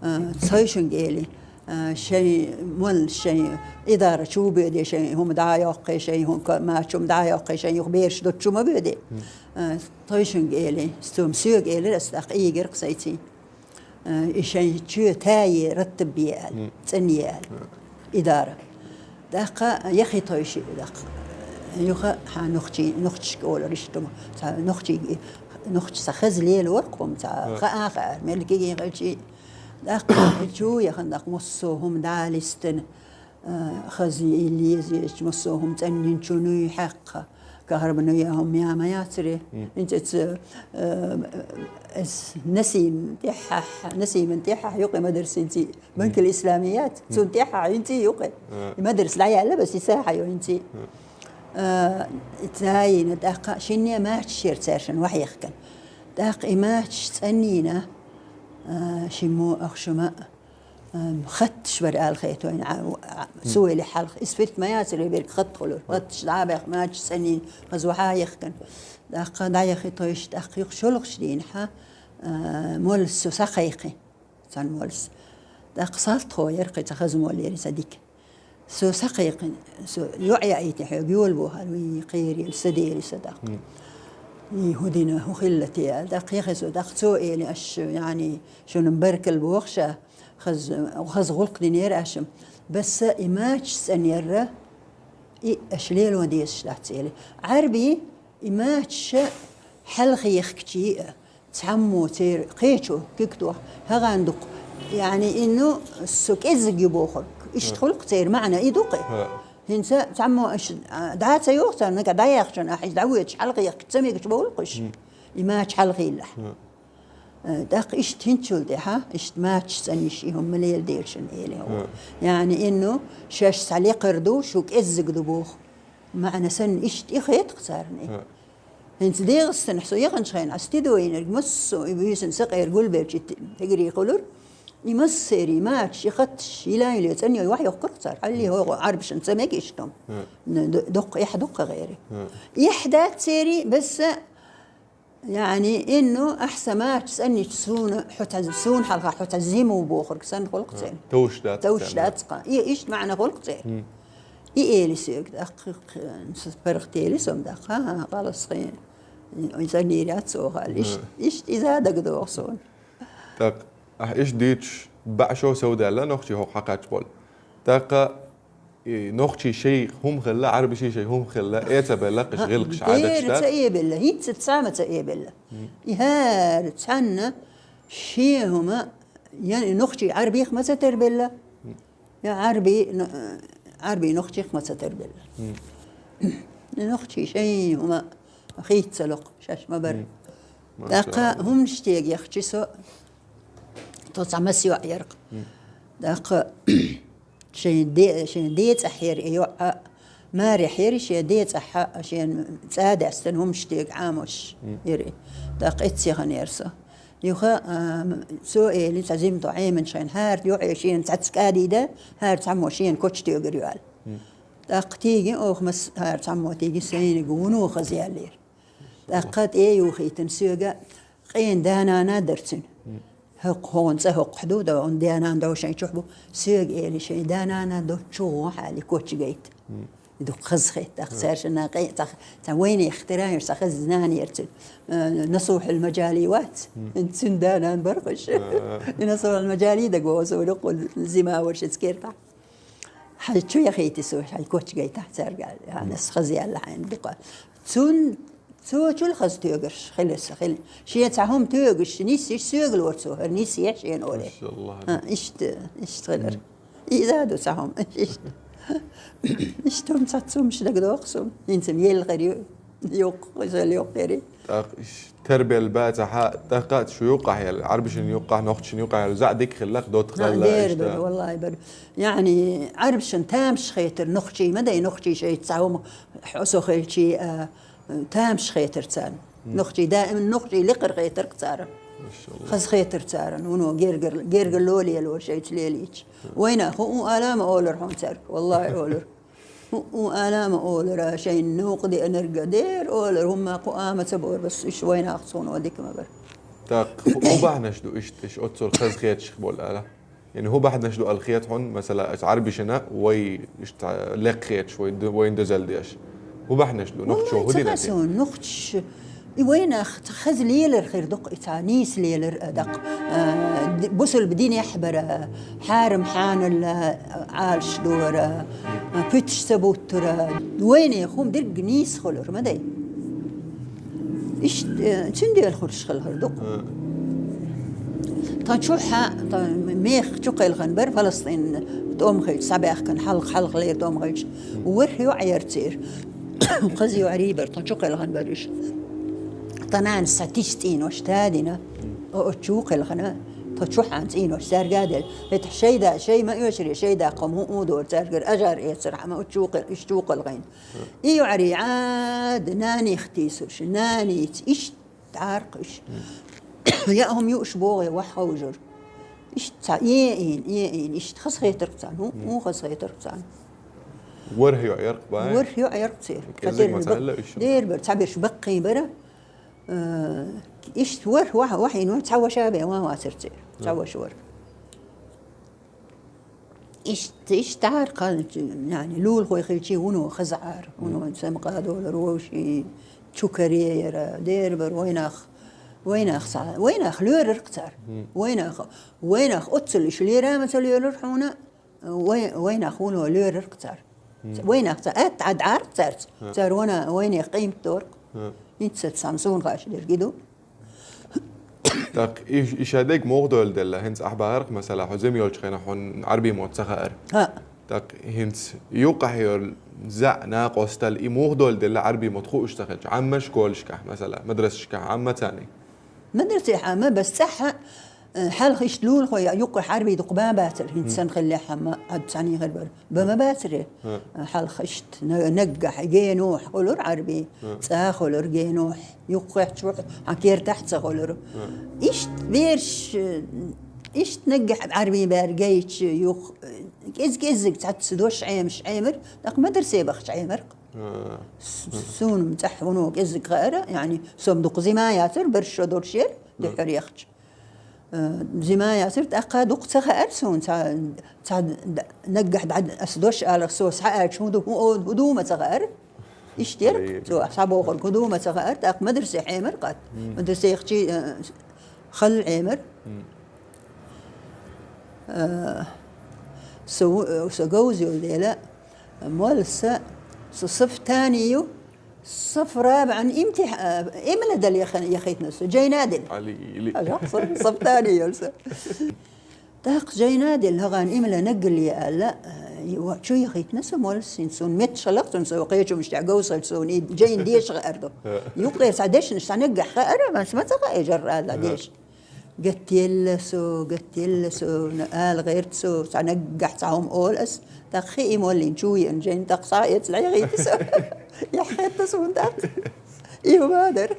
А, тхойшинга эли. А, шайн молла, шайн идара чу боьде, шайн хӀума дӀа а йоккхий, шайн хӀума ка-, мача хӀума дӀа а йоккхий, шайн юха бераш доцчу ма боьде. А, тхойшинга эли, цо-м соьга элира ас, тӀаккха ийгира-кх сайций. А, и шайн чоь тае раттаб бе аьлла, цӀанъе аьлла. Идара. ТӀаккха яхи тхойши, тӀаккха. Юха хьан нохчий, нохчашка олура иштта хӀума. Цхьа нохчий, нохча цхьа хаза лелора-кх хӀума, цхьа хаа а хаьара, мел кегий хилчий. ТӀаккха чу яхана, тӀаккха массо а хӀума дӀа а листина, а, хаза илла еза езачу массо а хӀума цӀанйинчу нуй хьаькхна, кахарбан нуй а хӀума я ма яцаре. ХӀинца эца, а, эс Насим тӀехьа, Насиман тӀехьа юкъе мадрас хӀинца, Банкил Исламият, цунна тӀехьа хӀинца юкъе. И мадрас дӀаяьлла, бас и сахьа ю хӀинца. А, ца йина тӀаккха шинне мачаш яра цаьршинна вахьехкан. ТӀаккха и мачаш цӀанйина, а, шиммо ахшума, а, хатташ бара аьлла хетойна, а, а, суэли хьалха. Иза фирт ма яцара, берг хатта хуьлура. Хатташ дӀа а баьхна, мачаш цӀанйина, хаза вахьа а яхкан. ТӀаккха дӀаяхи тхойши, тӀаккха юха шолгӀачу дийнахьа, а, моллас со схьакхайкхи. Цхьана моллас. ТӀаккха салтхо яра кхин цхьа хаза молла яра, цхьа дика. Со схьакхайкхина, со йоӀ яийти хьоьга йола бохура, вий, кхерийла, са дели са тӀаккха. И хӀун дина, хӀун хилла те аьлла. ТӀаккха яхи со, тӀаккха цо эли, аш, яӀни, шуна баркалла боху ша, хаза, хаза гӀуллакх динера аша. Баса и мачаш цӀанъяра, и аша лело дезаш дац эли. Ӏарби И мачаш хьалха ехкачи а, цхьаммо церан кхечо куьг тоха, хӀагӀан дукха. ЯӀни, инну со кӀеззиг ю бохург. Иштта хуьлу-кх церан маьӀна, и ду-кх. ХӀинца цхьаммо аша, а, дӀа ца йоху царна, нагахь дӀаяхча, ахь иза дӀавоьдуш хьалха ехкача ца мегаш бовлу-кх уьш. И мачаш хьалха йиллахь. Э, тӀаккха иштта хӀинцул тӀаьхьа, иштта мачаш цӀанъеш и хӀума ма леладелаш шуна, эли хьо. ЯӀни, инну шаьш цхьа лекхар ду, шу кӀеззиг ду боху. МаьӀна санна, иштта и хета-кх царна и. ХӀинца ДегӀастанахь со яханчу хенахь, ас тидо йинарг массо а и буьйсанна сакъера гулбелча и т-, тигри хуьлура. И массерий мачаш, и хатташ, йила-йила цӀанъяй вахьа йохкура-кх цара. Хьалли хӀокху Ӏарбашна ца мега иштта хӀума. Д-, доккха эхь ду-кх гӀери. Эхь дац церий, бесса, яӀни, инну ахь сан мачаш цӀанъича суна, хьо цхьа, суна хьалха хьо цхьа зима ву бохург санна хуьлу-кх церан. Товш дац-кх церан. Товш дац-кх. И иштта маьӀна хуьлу-кх церан. И эли соьга, тӀаккха, тӀаккха, паргӀат эли со-м тӀаккха, хӀан, хӀан, халас хин, и цӀанъйийр яц оха аьлла. Иштта, иштта иза дагадогӀу суна. ТӀаккха, ахь иштта дуьйцуш, бӀе шо совдаьлла нохчий хӀокху хьакхаччалц болу. ТӀаккха и нохчий шайн хӀума хилла, Ӏарбаший шайн хӀума хилла, э, ца белла-кх уьш гӀиллакхаш, Ӏадаташ. Дера ца э белла, хӀинца цхьа а ма ца э белла. И хӀара цхьанна шен хӀума, я и нохчий Ӏарбих ма ца тарбелла. Я Ӏарби, но-, Ӏарби нохчех ма ца тарбелла. И нохчий шайн хӀума хийца ца ло-кх, шаьш ма бара. ТӀаккха хӀуманаш тега яхча со, тхо цхьа маса йоӀ яра-кх. ТӀаккха шайн де-, шайн децӀахь яра и йоӀ, маре хьера шен децӀахь, шен цӀа даьстина хӀумаш тӀега Ӏамош яра и. ТӀаккха эццехана яра со. Юха, а, м-, цо эли, цхьа зимто Ӏеман шайн хӀара йоӀе шена цхьацца кӀадийда, хӀара цхьаммо шена коч тоьгар ю аьлла. ТӀаккха тийги оха мас хӀара цхьаммо тийги сайниг вуно хаза яьллера. ТӀаккха тӀе юхийтина соьга, къен да-нана дара цуьнан. ХӀокху хӀун цӀа хӀокху ду, да, хӀун да-нана дов шайн чохь бу. Соьга эли шайн да-нана до чу гӀо хьали коч гайта. И дукха хаза хетта, тӀаккха цаьршинна къе-, цхьа, цхьа вайнех тера йолуш цхьа хаза нана яра цуьнан. Э, Насухьил Мажали вац. Цуьнан да-нана бара хӀуш. И Насухьил Мажали дага воху, со вуьлу кху зима вара шица кертахь. Хьай чу яхийти со, хьай коч гайтахь цаьрга, хьан ас хаза яьлла хьайна дукха. Цун, цо чул хаза тоьгаш хила са хила. Шен цхьа хӀума тоьгаш, нисйиш соьга лора цо, хӀара нисъеш шена оле. Машаллах. А, иштта, иштта хилар. Иза ду цхьа хӀума, иштта. Иштта хӀума цхьа цумаш дага доху со. ХӀинца м елла хир ю, йоккха, иза йоккха хир ю. ТӀаккха иш тербелла бацахьа, тӀаккха шу юккъахь яьлла, Ӏарбашна юккъахь, нохчашна юккъахь яьлла, зӀа дика хилла-кх, доттагӀалла. А, дера иштта бара, валлахӀи бара. Яъни, Ӏарбашна тамаш хетар нохчий ма дай, нохчий шайца цхьа хӀума хьо со хилчий, а, тамаш хетар царна. Нохчий даим нохчий лекхар хетар-кх царна. Машаллах. Хаза хетар царна, вуно гергар-, гергарло лело шайца лелийча. Вайнах хӀу ала ма олура хьуна цаьрга, валлахӀи олура. ХӀуъу ала ма олура, шайн новкъа деанарг дера олура, хӀумма кху а ма ца бора, бас уьш вайнах цхьанна дика ма бара. ТӀаккха хӀу, хӀу бахьанаш ду иштта, иш оццул хаза хеташ болу ала? Яъни хӀу бахьанаш ду ала хета хьуна, масала, аса Ӏарбашна вай иштта лекха хеташ, вай ду-, вайн дозалла деш? ХӀу бахьанаш ду? Нохчо хӀу дина те? Нохчаш И вайнах цхьа хаза лелар хир ду-кх, и цхьа нийса лелар а даккха. А, ди-, бусулба динехь бара, хьарам хьаналла, а, Ӏалаш дора, а, пуьташ ца буттура. Вайнех хӀума дерг нийса хуьлура, ма дай. Иштта, э, цуьнделла хуьлуш хилла хир ду-кх. Тхан чухьа, тхан мех чу кхелхина бара Палестин тӀом хилча, схьабаьхкина хьалха, хьалха лера тӀом хилча. ВорхӀ йоӀ яра церан. Хаза йоӀарий бара, тхан чу кхелхина бара уьш. Тхан нанас цхьа тиша цӀийнош тадина, о, оцу чу кхелхина, тхан чухьа цӀийнош цаьрга а делла. ХӀета шайда, шай ма оьшуре, шайда кхо хӀуъу дора цаьргара, ажар эцархьама, оцу чу кхел-, уьш чу кхелхина. И йоӀарий Ӏада нанех тийсуш, наница иштта ДӀарх уьш. Я хӀума юуш богӀе ваха ховжура. Иштта цхьа эин, эин, иштта хаза хетарх царна. ХӀун, хӀун хаза хетарх царна. ВорхӀ йоӀ ярх бай? ВорхӀ йоӀ ярх церан. КӀезиг ма ца хилла уьш? Дера бара, цхьаберш баккхий бара. Э, иштта ворхӀ ваха, вахийна вара, цхьа ваша бен ван вацара церан. Цхьа ваша вара. Иштта, иштта Ӏара кхана, яъни, лулахой хилчий вуно хаза Ӏара, вуно самукъадолура вовшийн, чу каре яра, дера бара вайнах, вайнах ца, вайнах лоьрарх цара. Вайнах, вайнах оццул уьш лера ма ца лоьрар хьуна, вай-, вайнах вуно лоьрарх цара. Вайнах ца, атта Ӏа дӀарх царца. Цара вана вайнех къиймат дорх. ХӀинца цхьана суна хаш дерг и ду. ТӀаккха и, и шадерг муха доьлла делла, хӀинца ахь бахарх, масала, хьо зима йолчу хенахь хьуна Ӏарбий мотт ца хаьара. ХӀаъ. ТӀаккха хӀинца юккъахь йолу зӀе накъосталла и муха доьлла делла Ӏарбий мотт хууш ца хилча, Ӏамма школашкахь, масала, мадрасашкахь, Ӏамма царний? Мадрасехь Ӏамма, бас цӀахь, э, хьалха иштта лулахой юккъехь Ӏарбий дукха бан бацара, хӀинца санна хиллехь Ӏамма, Ӏад цхьаьний хир бара. Бан ма бацаре. Хьалха иштта на-, наггахь генохь хуьлура Ӏарбий, цӀа хуьлура генохь, юххехь чохь, хьан кертахь а ца хуьлура. Иштта бераш, иштта наггахь Ӏарбий бер гайча, юх, кӀез-кӀеззиг цхьацца дош Ӏемаш Ӏемар, тӀаккха мадрасехь бахча Ӏемар. С-, суна цӀахь вуно кӀеззиг хаьара, яъни, со-м дукха зима яцара, барш шо долуш яра, дуьххьара яхча. Э, зима яцара, тӀаккха дукха ца хаьара суна, ца, ца д-, наггахь дӀа ас дош аларх со схьааьлча, хӀун ду, хӀун о-, хӀун ду ма ца хаьара. Иштта яра, со схьабохург хӀун ду ма ца хаьара, тӀаккха мадрасехь Ӏемар кхат. Мадрасехь чи, э, хала Ӏемар. Э, со ву-, со говза йолу дела, моллас, со саф таний ю, Саф рабиӀан имтиха-, э, имла дала яха-, яхийтина со, жайна дила. Али, или. Ажа, со, саф таний йолу со. ТӀаккха жайна дила, хӀагӀан имла наггал е аьлла, э, ва-, чу яхийтина со моллас, хӀинца суна метташ хилла-кх цунна, со кхечу хӀуманаш тӀехь говза хилча суна и жайна деша хаьара ду. Юккъера цхьа дешнаш цхьа наггахь хаьара, мас ма ца хаьа и жарра аьлла деша. Гатделла со, гатделла со, ала гӀерта со, цхьа наггахь цхьа хӀума олу ас, тӀаккха хи и моллин чу еана жен, тӀаккха схьа а эцна, хьехийта со. Яххетта суна тӀаккха. И хӀума дара.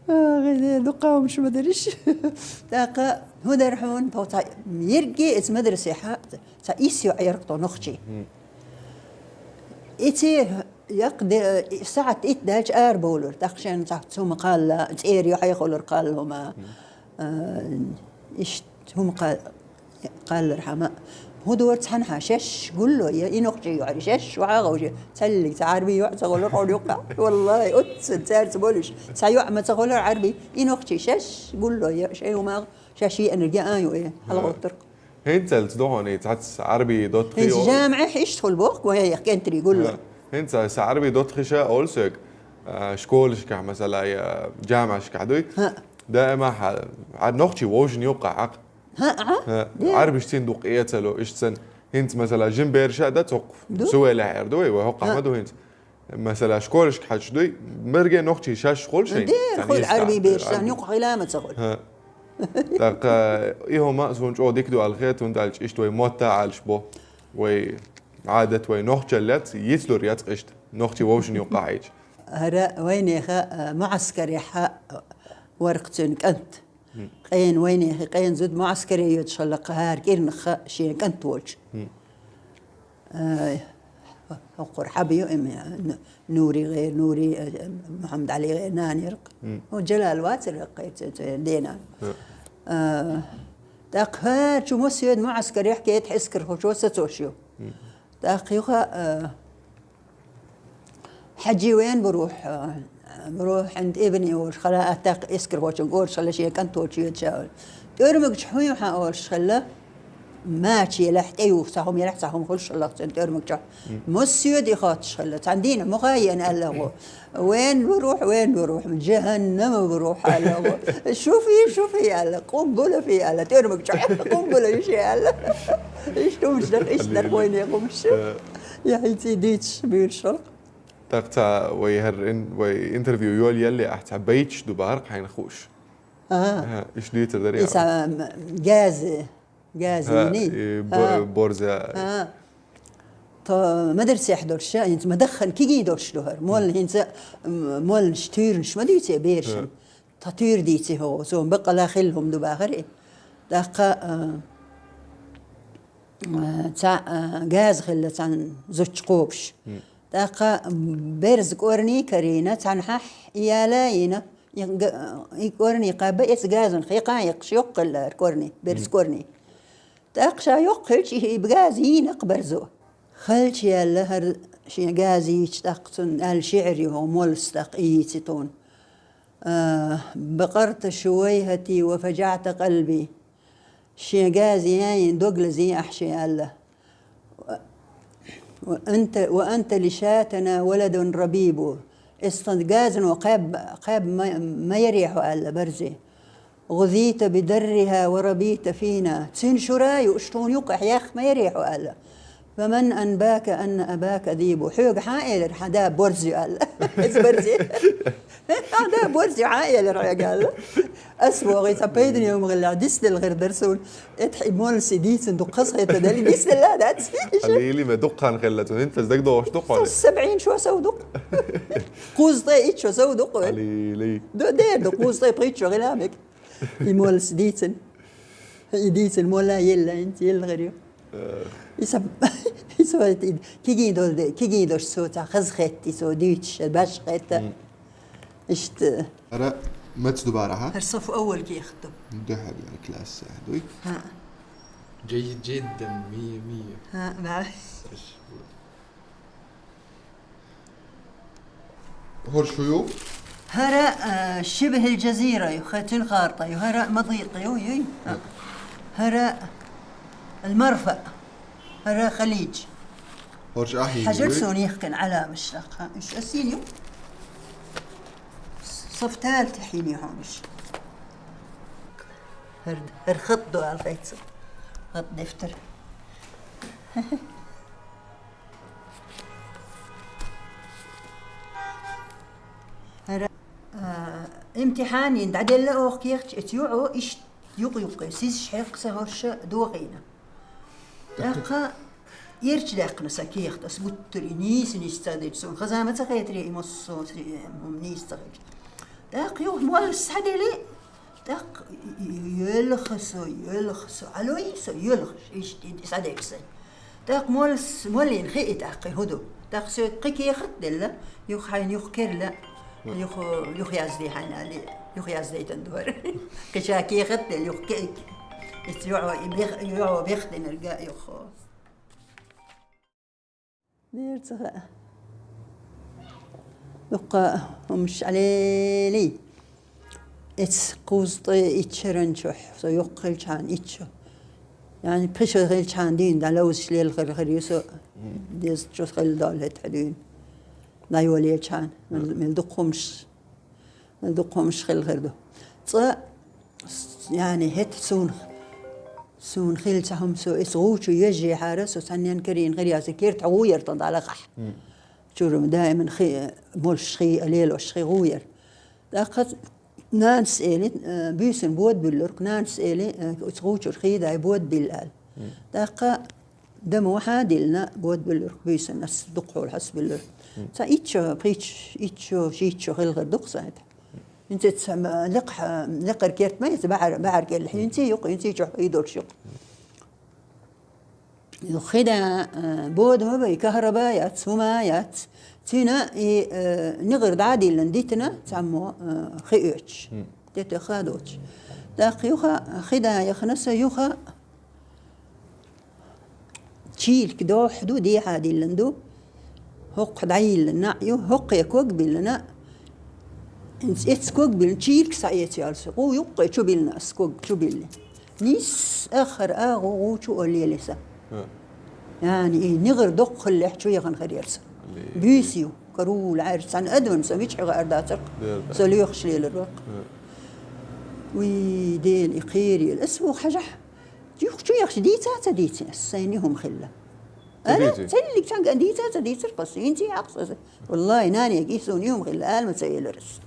Ах, дукха хӀумаш ма дариш. ТӀаккха хӀун дара хьуна, тхо цхьа ерриге эца мадрасехьа, цхьа исс йоӀ яра тхо нохчий. Эци яккха де, сахьт итт даьлча арабовлура. ТӀаккха шен цхьа цу хӀума кхалла, цӀера юьхьехула кхалла хӀума. А, иштта хӀума кха-, кхаллархьама. ХӀун дора цхьанхьа шаьш гулло, я и нохчий йоӀ, шаьш вахьа гӀовжа, цхьаллиг цхьа Ӏарбий йоӀ ца гӀолура хьуна юккъехь. Валлахи, оццул цаьрца болуш. Цхьа йоӀ ма ца гӀолура Ӏарбий, и нохчий шаьш гулло, я шайн хӀумагӀ, шаьш еанарг яа ю, э, хьалагӀоттарг. ХӀинцалц ду хьуна и цхьацца Ӏарбий доттагӀий. ХӀинца жамаӀехь иштта хуьлу боху, вайх кӀентарий гулло. ХӀинца аса Ӏарбий доттагӀий ша олу соьга, а, школашкахь, масала, я жамаӀашкахь дуй. ХӀаъ. Даима хьа-, Ӏар-, нохчий вовшийн юккъехь Ӏаккха. ХӀаъ, Ӏа? ХӀаъ. Де. Ӏарбиш цин дукха эцало, иштта сан. ХӀинца, масала, жима бераш а дац, хӀокху сувелехь эр ду вай, вай хӀокхахь ма ду хӀинца. Масала, школашка хьаьжча дуй, мерге нохчий шаьш хуьлу шайн. Дера хуьлу Ӏарбий бераш, сан юкъахь хила ма ца хуьлу. ХӀаъ. ТӀаккха и хӀума а суна чӀогӀа дика ду аьлла хета, хӀунда аьлча иштта вай мотт а Ӏалаш бо, вай Ӏадат, вай нохчаллец, йицлур яц иштта, нохчий вовшийн юккъехь Ӏийча. ХӀара вайнеха, а, муӀаскарехьа вара-кх цуьнан кӀант. Къена вайнеха, къена зуда муӀаскаре йоьдуш хилла-кх хӀара кӀирнахха шен кӀант волчу. Э, хӀокхура хьаба ю, эм, Н-, Нури гӀе-, Нури, э, Мухьаммад-Ӏали гӀе-, нана яра-кх. ХӀун Джалал вацара веккхий цу, цу дена. Э, тӀаккха хӀара чу массоьда муӀаскарехь кхета эскархочо сацош ю. ТӀаккха юха, э, Хьаьжи вен Бурухь, э, Бурухь хьан тӀебани олуш хала а, тӀаккха эскархочун гӀораш хала шен кӀант волчу йоьдуш а олу. ТӀоьрмагчу хьуьн хьан олуш хилла, мача елахь, тӀеюху цхьа хӀума елахь, цхьа хӀума хуьлуш хилла цуьнан тӀоьрмаг чохь. Массоьда и хоттуш хилла, цхьана дийнахь муха а еана аьлла гӀо. Вен Бурухь, вен Бурухь, жаханнама Бурухь аьлла гӀо. Шу фий, шу фий аьлла, къумбула фий аьлла, тӀоьрмаг чохь къумбула ю шен аьлла. Иштта хӀумаш дара, иштта дара вайнехан хӀумаш. Я хӀинца и дийцаш буьйлуш хилла. ТӀаккха цхьа вай хӀара ин-, вай интервью йолаелле ахь цхьа байташ ду бахара-кх хьайна хууш. Ага. Ага, иштта дийцар дара. Иза, м, газа, газа йиний? И бо-, борза. Ага. Тхо мадрасехь долуш, хӀинца ма даххана кегий долуш ду хӀара. Молла хӀинца, м, молланаш туьйранаш ма дуьйцу берашна. Тхо туьйра дийци хӀокху, суна баккъала хилла хӀума ду бахара и. ТӀаккха, а, Э, цхьа, э, газа хилла цхьана зудчун кхобуш. ТӀаккха берза кӀорни карийна, цхьана хьахь и яла йина, и га-, и кӀорни кхаба, эца газанах хьекха а йоккхуш йоккха хилла хӀара кӀорни, берза кӀорни. ТӀаккха ша йоккха хилча, и газа йийна-кх берзо. Халча яьлла хӀара шен газа йийча, тӀаккха цунна аьлла шиӀар ю хӀокху моллас, тӀаккха и йийци тхуна. Э, بقرت شويهتي وفجعت قلبي. Шен газа яйна дог лазийна ахь шен аьлла. وأنت، وأنت لشاتنا ولد ربيب. Эс тхан газано кхаьб-, кхаьб ма, ма яре хьо аьлла, барзе. غذيت بدرها وربيت فينا. Цуьнан шура юуш тхуна юккъехь яхха ма яре хьо аьлла. فمن أنباك أن أباك ذيب؟ Хьоьга хьан элира хьан да борз ю аьлла? Иза борз ю. Хьан да борз ю хьан элира хьоьга аьлла? Ас вогӀий цхьа пайдане хӀума хилла, дицделла хир дара суна. Эта хьи моллас и дийцина ду кхаза хета дали, дицделла дац. Алили ме дуккхан хилла цуна, хӀинца дагадогӀуш ду кхоьле. СабаӀин шо сов ду-кх. Кхузткъе итт шо сов ду-кх вай. Алили. Ду, дер ду, кхузткъе пхийтта шо хила мега. И моллас дийцина. И дийцина молла елла, хӀинца елла хир ю. Э. И са, и са вайта и кегий долу де, кегий долуш со цхьа хаза хетти со дуьйцуш, баш хетта. Иштта. ХӀара маца ду бахара, хьа? ХӀара саф аввал кехат ду. Дуьхьал класс, дуй? ХӀаъ. جيد جدا، مية مية. ХӀаъ, баъ. ХӀара шу ю? ХӀара, а, شبه الجزيرة ю, хатин харта ю, хӀара مضيق ю, юй. А. ХӀара المرفأ. ХӀара خليج. ХӀорш ахьи. Хьажар ю? Суна яхкина Ӏаламаш лакха. Уьш асин ю? Сафтал тахьини хьонаш. ХӀар, хӀар хатт ду алхайца. Хатт дефтар. ХӀара, а, имтихьанин дӀаделла оха кехаташ, эца юьхьо иштта юкъ-юкъе сизаш хьекха са хӀорш дохийна. ТӀаккха эрча даьккхина са кехат, ас гуттар а нийса-нийса ца деча, сона хаза ма ца хетарий, и массо а ц-, м, нийса ца хилча. ТӀаккха юха моллас схьадели, тӀаккха йоьлха со, йоьлха со, Ӏалой со, йоьлхаш, иштта и схьадеча сай. ТӀаккха моллас, моллина хии тӀаккха хӀун ду. ТӀаккха соьга кхы кехат а делла, юха хьайна юха керла, юха, юха язде хьайна али, юха яздайтан дора. Кхыча кехат а делла, юха ке-, эца юьхьо и бех-, юьхьо бехдинарга юха. Дера ца хаьа. Дукха хӀумаш Ӏалелий. Эца кхузткъе итт шеран чухь, со йоккха хилчхьана итт шу. Яъни пхи шу хилчхьана дуьйна дӀаловзаш лелхар хир ю со, деза чу хилла дола хӀетахь дуьйна. ДӀайолаелчхьана, мел, мел дукха хӀумаш, мел дукха хӀумаш хилла хир ду. Цкъа, с-, яъни хӀета суна, суна хилла цхьа хӀума со, эца гӀув чу езжехьара, со цхьаннен карийна хир яцар, керта гӀув яр тхан дӀалакхахь. Чура даиман хи, молаш хи, а лелош хи гӀув яр. ТӀаккха нанас эли, э, буьйсанна бода буьллург, нанас эли, э, оцу гӀув чура хийдай бода билла аьлла. ТӀаккха дамо хьа а диллина, бода буьллург буьйсанна, ас дукха хьолахь ас буьллура. Цхьа итт шу, пхийтта шу, итт шу, шийтта шу хилла хир ду-кх сан хӀета. ХӀинца эца, м, лекха, лекхара керта ма эца, баьхьар, баьхьар кӀелла. ХӀинца юкъ, хӀинца чохь хи долуш юкъ. Хи да, э, бода ма бай, кахраба яц, хӀума яц. Цуьнан и, э, нигӀар дӀа а диллина дитина, цхьаммо, э, хи оьцуш. Тетеха а доцуш. ТӀаккха юха хи да яхана со, юха чийлка дохь ду, дехьа диллина ду. ХӀокху дӀайиллина наӀ ю, хӀокхе ког биллина. Эца ког биллина, чийлка схьаэца яьлла со. ГӀу юккъе чу биллина ас, ког чу биллина. Нис аххар агӀу гӀу чу оллеле сан. Яъни и нигӀар доккха хиллехь чу яхана хир яра сан. Буьйса ю, карула Ӏаьржа, цхьана адамна со мичахь гӀар дацар-кх. Со лоьхуш лелар ваккха. Уй, Дела, и кхерийла. Ас ву хьажахь. Юха чу яхаш дийца а ца дийцина ас, сайна и хӀума хилла. Ца дийци? Цхьаннега дийца а ца дийцар-кх ас, хӀинца а хьакъ аса. Валлахи, нанега и суна и хӀума хилла, ала ма ца элира ас.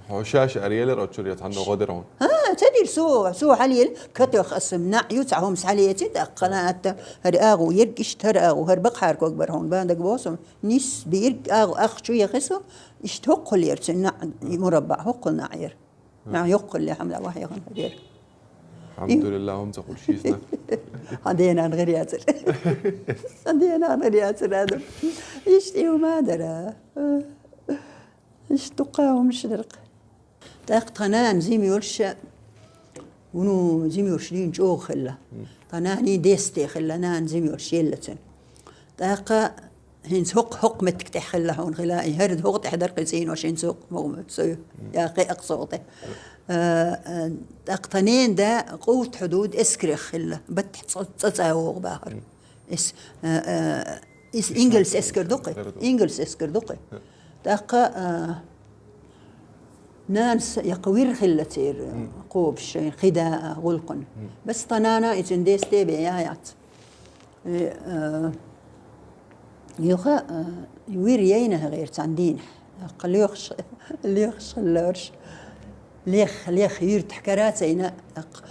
Хьо шаьш ара елира оцу чуьра, я цхьанна гӀо дира хьуна? ХӀа, ца дира со, со хьалъелла, катех аса наӀ ю, цхьа хӀума схьалеци, тӀаккха хӀана атта, хӀара агӀу ерг иштта, хӀара агӀу, хӀара бакъахьара ког бара хьуна, бан дага боху со, нис биирг агӀу ах чу яхи со, иштта хӀоккхул яра цуьнан наӀ, и мураббаӀ хӀоккхул наӀ яра. Нах йоккхулле хьамда вахьегӀан хӀадер. Алхьамдулиллах, хӀума ца хуьлуш изна. Хьан денан гӀир яцар. Хьан денан гӀир яцар адам. Иштта и хӀума дара. Иштта дукха хӀумаш дара-кх. ТӀаккха тхан нана зим йолуш, вуно зим йолуш дийна чӀогӀа хилла. Тхан нана и десте хилла, нана зим йолуш елла цуьнан. ТӀаккха ХӀинца хӀокху, хӀокху меттиг тӀехь хилла хьуна хила, и хӀара хӀокху тӀехь дара кхин цӀийнош, хӀинца хӀокху могӀа со ю, я кхин акха согӀу тӀе. Э, э, тӀаккха тхан нена да къовта хьудуд эскарех хилла, баттахь цӀа-, цӀа-, цӀа вогӀу бахара. Эс-, э, э, ис-, ингалс эскар ду кхи? Ингалс эскар ду кхи? ТӀаккха, э, нанас яккха вир хилла церан, кхобуш шайн хи да а гӀуллакхана. Бас тхан нана и цуьнан десте бен я яц. Э, э, юха, э, вир яйна гӀерта цхьана дийнахь. Аккха лоьхуш, лоьхуш хилла лораш. Лех, лех юьртахь кара а ца йина, аккха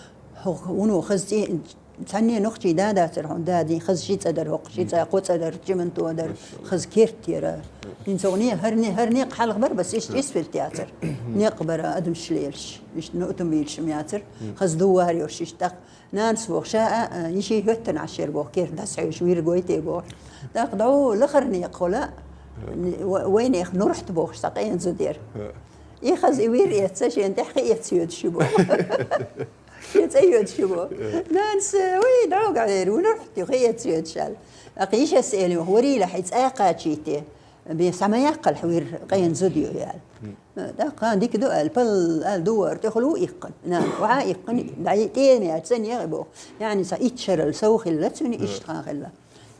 хӀокху вуно хаза цӀе-, цхьанне нохчий да дацара хьуна, да дин, хаза ши цӀа дара хӀокху, ши цӀа, кхо цӀа дара, чиманто дара, хаза керт яра. ХӀинца хӀокху не-, хӀара не-, хӀара некъ хьалха бара, бас иштта исфальт яцара. Некъ бара адамаш лелаш, иштта ну утам бийлаш ма яцара. Хаза дувар йолуш иштта тӀаккха. Нанас боху, ша а, а, йиши хӀоьттина Ӏаш яра боху, керта дӀасахьоьжуш вир гойтий боху. ТӀаккха дӀо лахара некъ хуьла, ва-, вайнех нурахьта бохуш цхьа къена зуда яра. И хаза и вир эцна, шена тӀехь кхин эца йоьдуш ю боху. Шен цӀа йоьдуш ю боху. Нанас, уй, дӀогахь вер ву нурахьта, кхин эца йоьдуш аьлла. ТӀаккха йишас элира, варийлахь и цӀа кхачийте. Бен схьа ма яккхалахь вир, къена зуда ю, аьлла. ТӀаккха дика ду аьлла, пал аьлла, дувара тӀехула ву иккхина. Нана, ваха иккхина, дӀа и тӀема яьлла цӀена яхи боху. Яъни цхьа итт шарал сов хилла цуьнан, иштта хан хилла.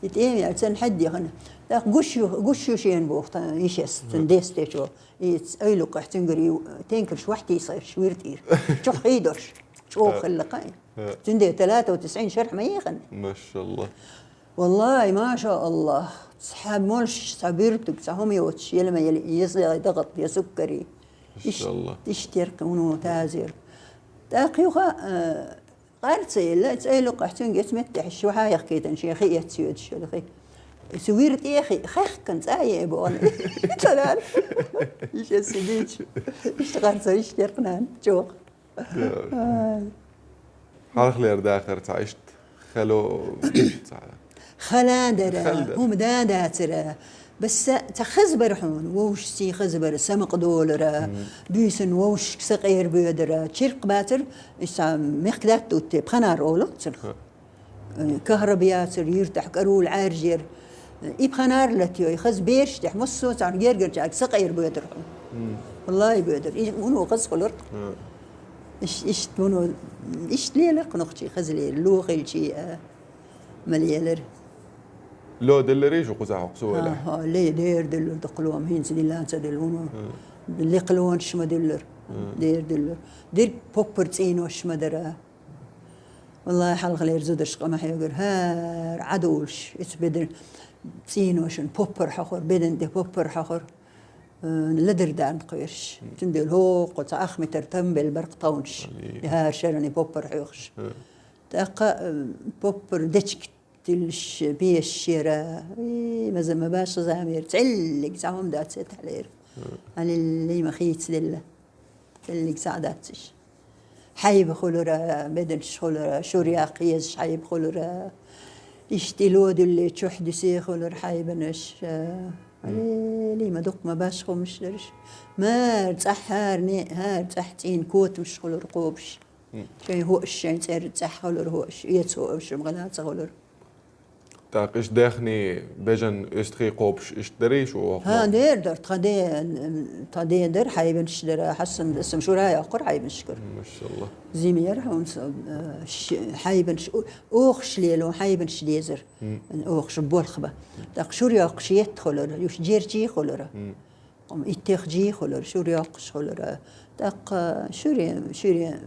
И тӀема яьлла цӀена хьаьдда яхана. ТӀаккха гуш ю, гуш ю шена боху тхан йишас, цуьнан дестечо. И ц-, ойлукъехь цуьнгара и тенкарш вахьтийсхерш вир тӀера. Чохь хийдош. ЧӀогӀа хилла кхаъ. Цуьнан де талата тисгӀин шархь ма ехана. Машаллах. Валлахи, ма ша Аллах, цхьа молуш, цхьа буьртиг, цхьа хӀума йоцуш, ела ма ели, я зай дагӀат, я суккари. Машалла. Иштта яркъа вуно тазер. ТӀаккха юха, э, къарца елла, цӀайлукъахь цуьнга эца меттехь шу хьаяхкийтан шен хи эццайоьдуш йолу хи. Цу вир тӀе хи, хехкан цӀа е бохна. Царан. Иша сидича. Иштта къарца, иштта яркъа нана, чӀогӀа. Ай. Хьалхалера дахар цхьа иштта хало цхьа. Хала дара, хала дара. ХӀума да дацара. Баса цхьа хаза бара хьуна, вовшашций хаза бара, самукъа долара, буьйсанна вовшашка сакъера боьдара, чиркх бацара, иштта мехкдатта утте, пханар олу цунах. Кахраб яцара, юьртахь кӀарула Ӏаьржера. И пханар латайой, хаза бераш тӀехь, массо а царна гергарчаьрга сакъера боьдура хьуна. Валлахи, боьдура. И вуно хаза хуьлура. Иш-, иштта вуно, иштта лелара кху нохчий, хаза лелара, ло хилчий а, ма лелара. Ло делларий шу кхузахь хӀокху су валахь? Аха, ле, дера деллара, дукха ло, хӀинца дилла ца делла вуно. Лекха лонаш ма деллара, дера деллара. Дерг поппар цӀийнош ма дара. Валлахи, хьалхалера зударш къа ма хьоьгура, хӀара Ӏадолуш, эцу бедан цӀийношна поппар хьохура, бедан тӀе поппар хьохура, э, ладар дарна кхоьруш. Цундела хӀокху цхьа ах метр там белла бара-кх тховнаш, и хӀара шарана поппар хьоьхуш. ТӀаккха, э, поппар дечиг тиллаш, бешаш яра, и, маза ма башха замера, цӀеллиг цхьа хӀума дац цӀе тӀехь лера. Аллилли, ма хийцаделла. Цӏиллиг сагӀ дац иша. Хьайба хуьлура, беданаш хуьлура, шура яккха езаш хьайба хуьлура. Иштта и ло дуьллий чохь дуьсе хуьлура хьайбанаш. Аллилли, ма дукха ма башха хӀумаш дара уьш. Мара цӀахь хӀара, не, хӀара цӀахь цӀийнан котамаш хуьлура кхобуш. Шайн хӀоаш, шайн цӀеран цӀахь хуьлура хӀоаш, эца хӀоаш-м гӀала ца хуьлура. ТӀаккха иштта даьхний, бежан, уьстагӀий кхобуш иштта дарий шу оха? ХӀан, дера дара, тхан де, тхан де дара, хьайбанаш дара, хьассам, дассам шура йоккхура хьайбанашкара. Машалла. Зима яра хьуна со, э, ш-, хьайбанаш, о-, охаш лело, хьайбанаш дезара. Охаш болх ба. ТӀаккха шура йоккхуш етта хуьлура, уьш жерчий хуьлура. Кху иттех жий хуьлура, шура йоккхуш хуьлура. ТӀаккха шуре, шуре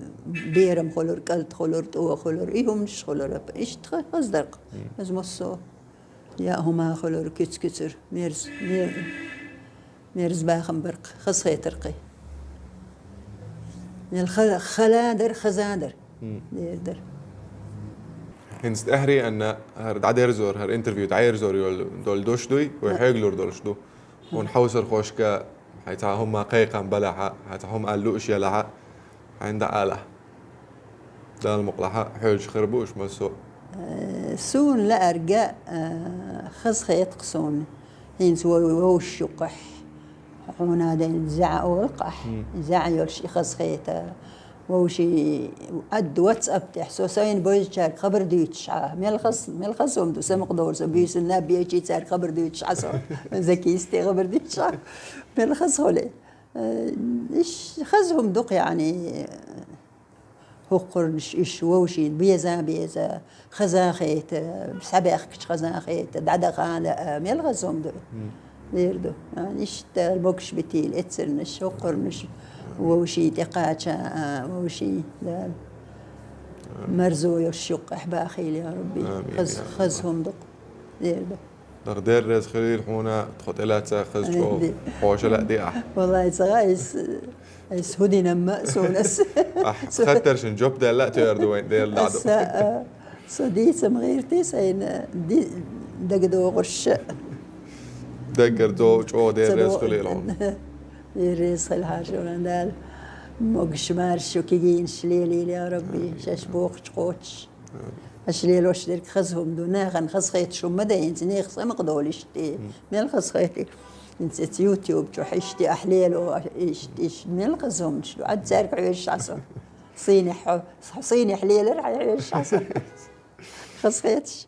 берам хуьлура, кӀалт хуьлура, тӀо хуьлура, и хӀуманаш хуьлура. Иштта хаза дара-кх. Иза массо а яа хӀума хуьлура, куьц-куьцара. Мерз-, мер-, мерза бахам бара-кх, хазахетара-кх. Мел ха-, хала дара, хаза дара. Дера дара. ХӀинца тӀаьхьарий анна, хӀара дӀадерзор, хӀара интервью дӀаерзор йолу долу дош дуй, вай хьоьгалур долуш ду. Хьуна хьовсархошка хьайн цхьа хӀумма кхайкхам балахьа, хьайн цхьа хӀума ала лууш елахьа, хьайна дӀаалахьа. Дала мукълахьа, хьоьжуш хир бу уьш массо а. Э, суна лаарга, э, хазахета-кх суна. ХӀинца вай вовшаш юккъехь, хьуна ден зӀе олу-кх ахь, зӀе йолуш и хазахета. Вовшийн ад WhatsApp тӀехь со сайна бойзучаьрга хабар дуьйцуш Ӏа. Мел хаза, мел хаза хӀума ду, самукъадолу со буьйсанна наб ечий цаьрга хабар дуьйцуш Ӏа со. Закийс тӀе хабар дуьйцуш Ӏа. Мел хаза хуьлу. Э, иш хаза хӀума ду-кх, яъни, хӀокхуьнаш уьш вовшийн беза-беза, хаза хета, схьабаьхкича хаза хета, дӀадахана, а, мел хаза хӀума ду. Дера ду. А, иштта могуш битийла эцарнаш, хӀокхуьнаш вовшийн тӀекхача, а, вовшийн, да. Марзо йолуш юккъехь бахийла, я Рабби. Хаза, хаза хӀума ду-кх. Дера ду. Нах деррез хилийла хьуна, тхо тӀелаца хаза чӀогӀа хьоша лаьа де ахь. Валлай, ца гӀайс, айс хӀу динамма а сонас. Ахь хаттаршна жоп даьлла а тоьар ду вайн дерла дӀа ду. Аса, а, со дийцам гӀиртий сайна ди-, дагадогӀуш. Даггара до чӀогӀа деррез хилийла хьуна. Деррез хила хьажа ван Дала. Могуш-марша шу кегийнаш лелийла, я Рабби, шаьш бохучу кхочуш. Аша лелош дерг хаза хӀума ду, нахана хазахеташ хӀума ма дай, хӀинца нехан самукъадолу иштта. Мел хазахетий. ХӀинца эца YouTube чохь иштта ахь лело, иштта, иштта. Мел хаза хӀуманаш ду. Ӏад цаьрга хьоьжуш Ӏа со. Сийнехь хьо, сийнехь лелар хьайн хьоьжуш Ӏа со. Хазахеташ.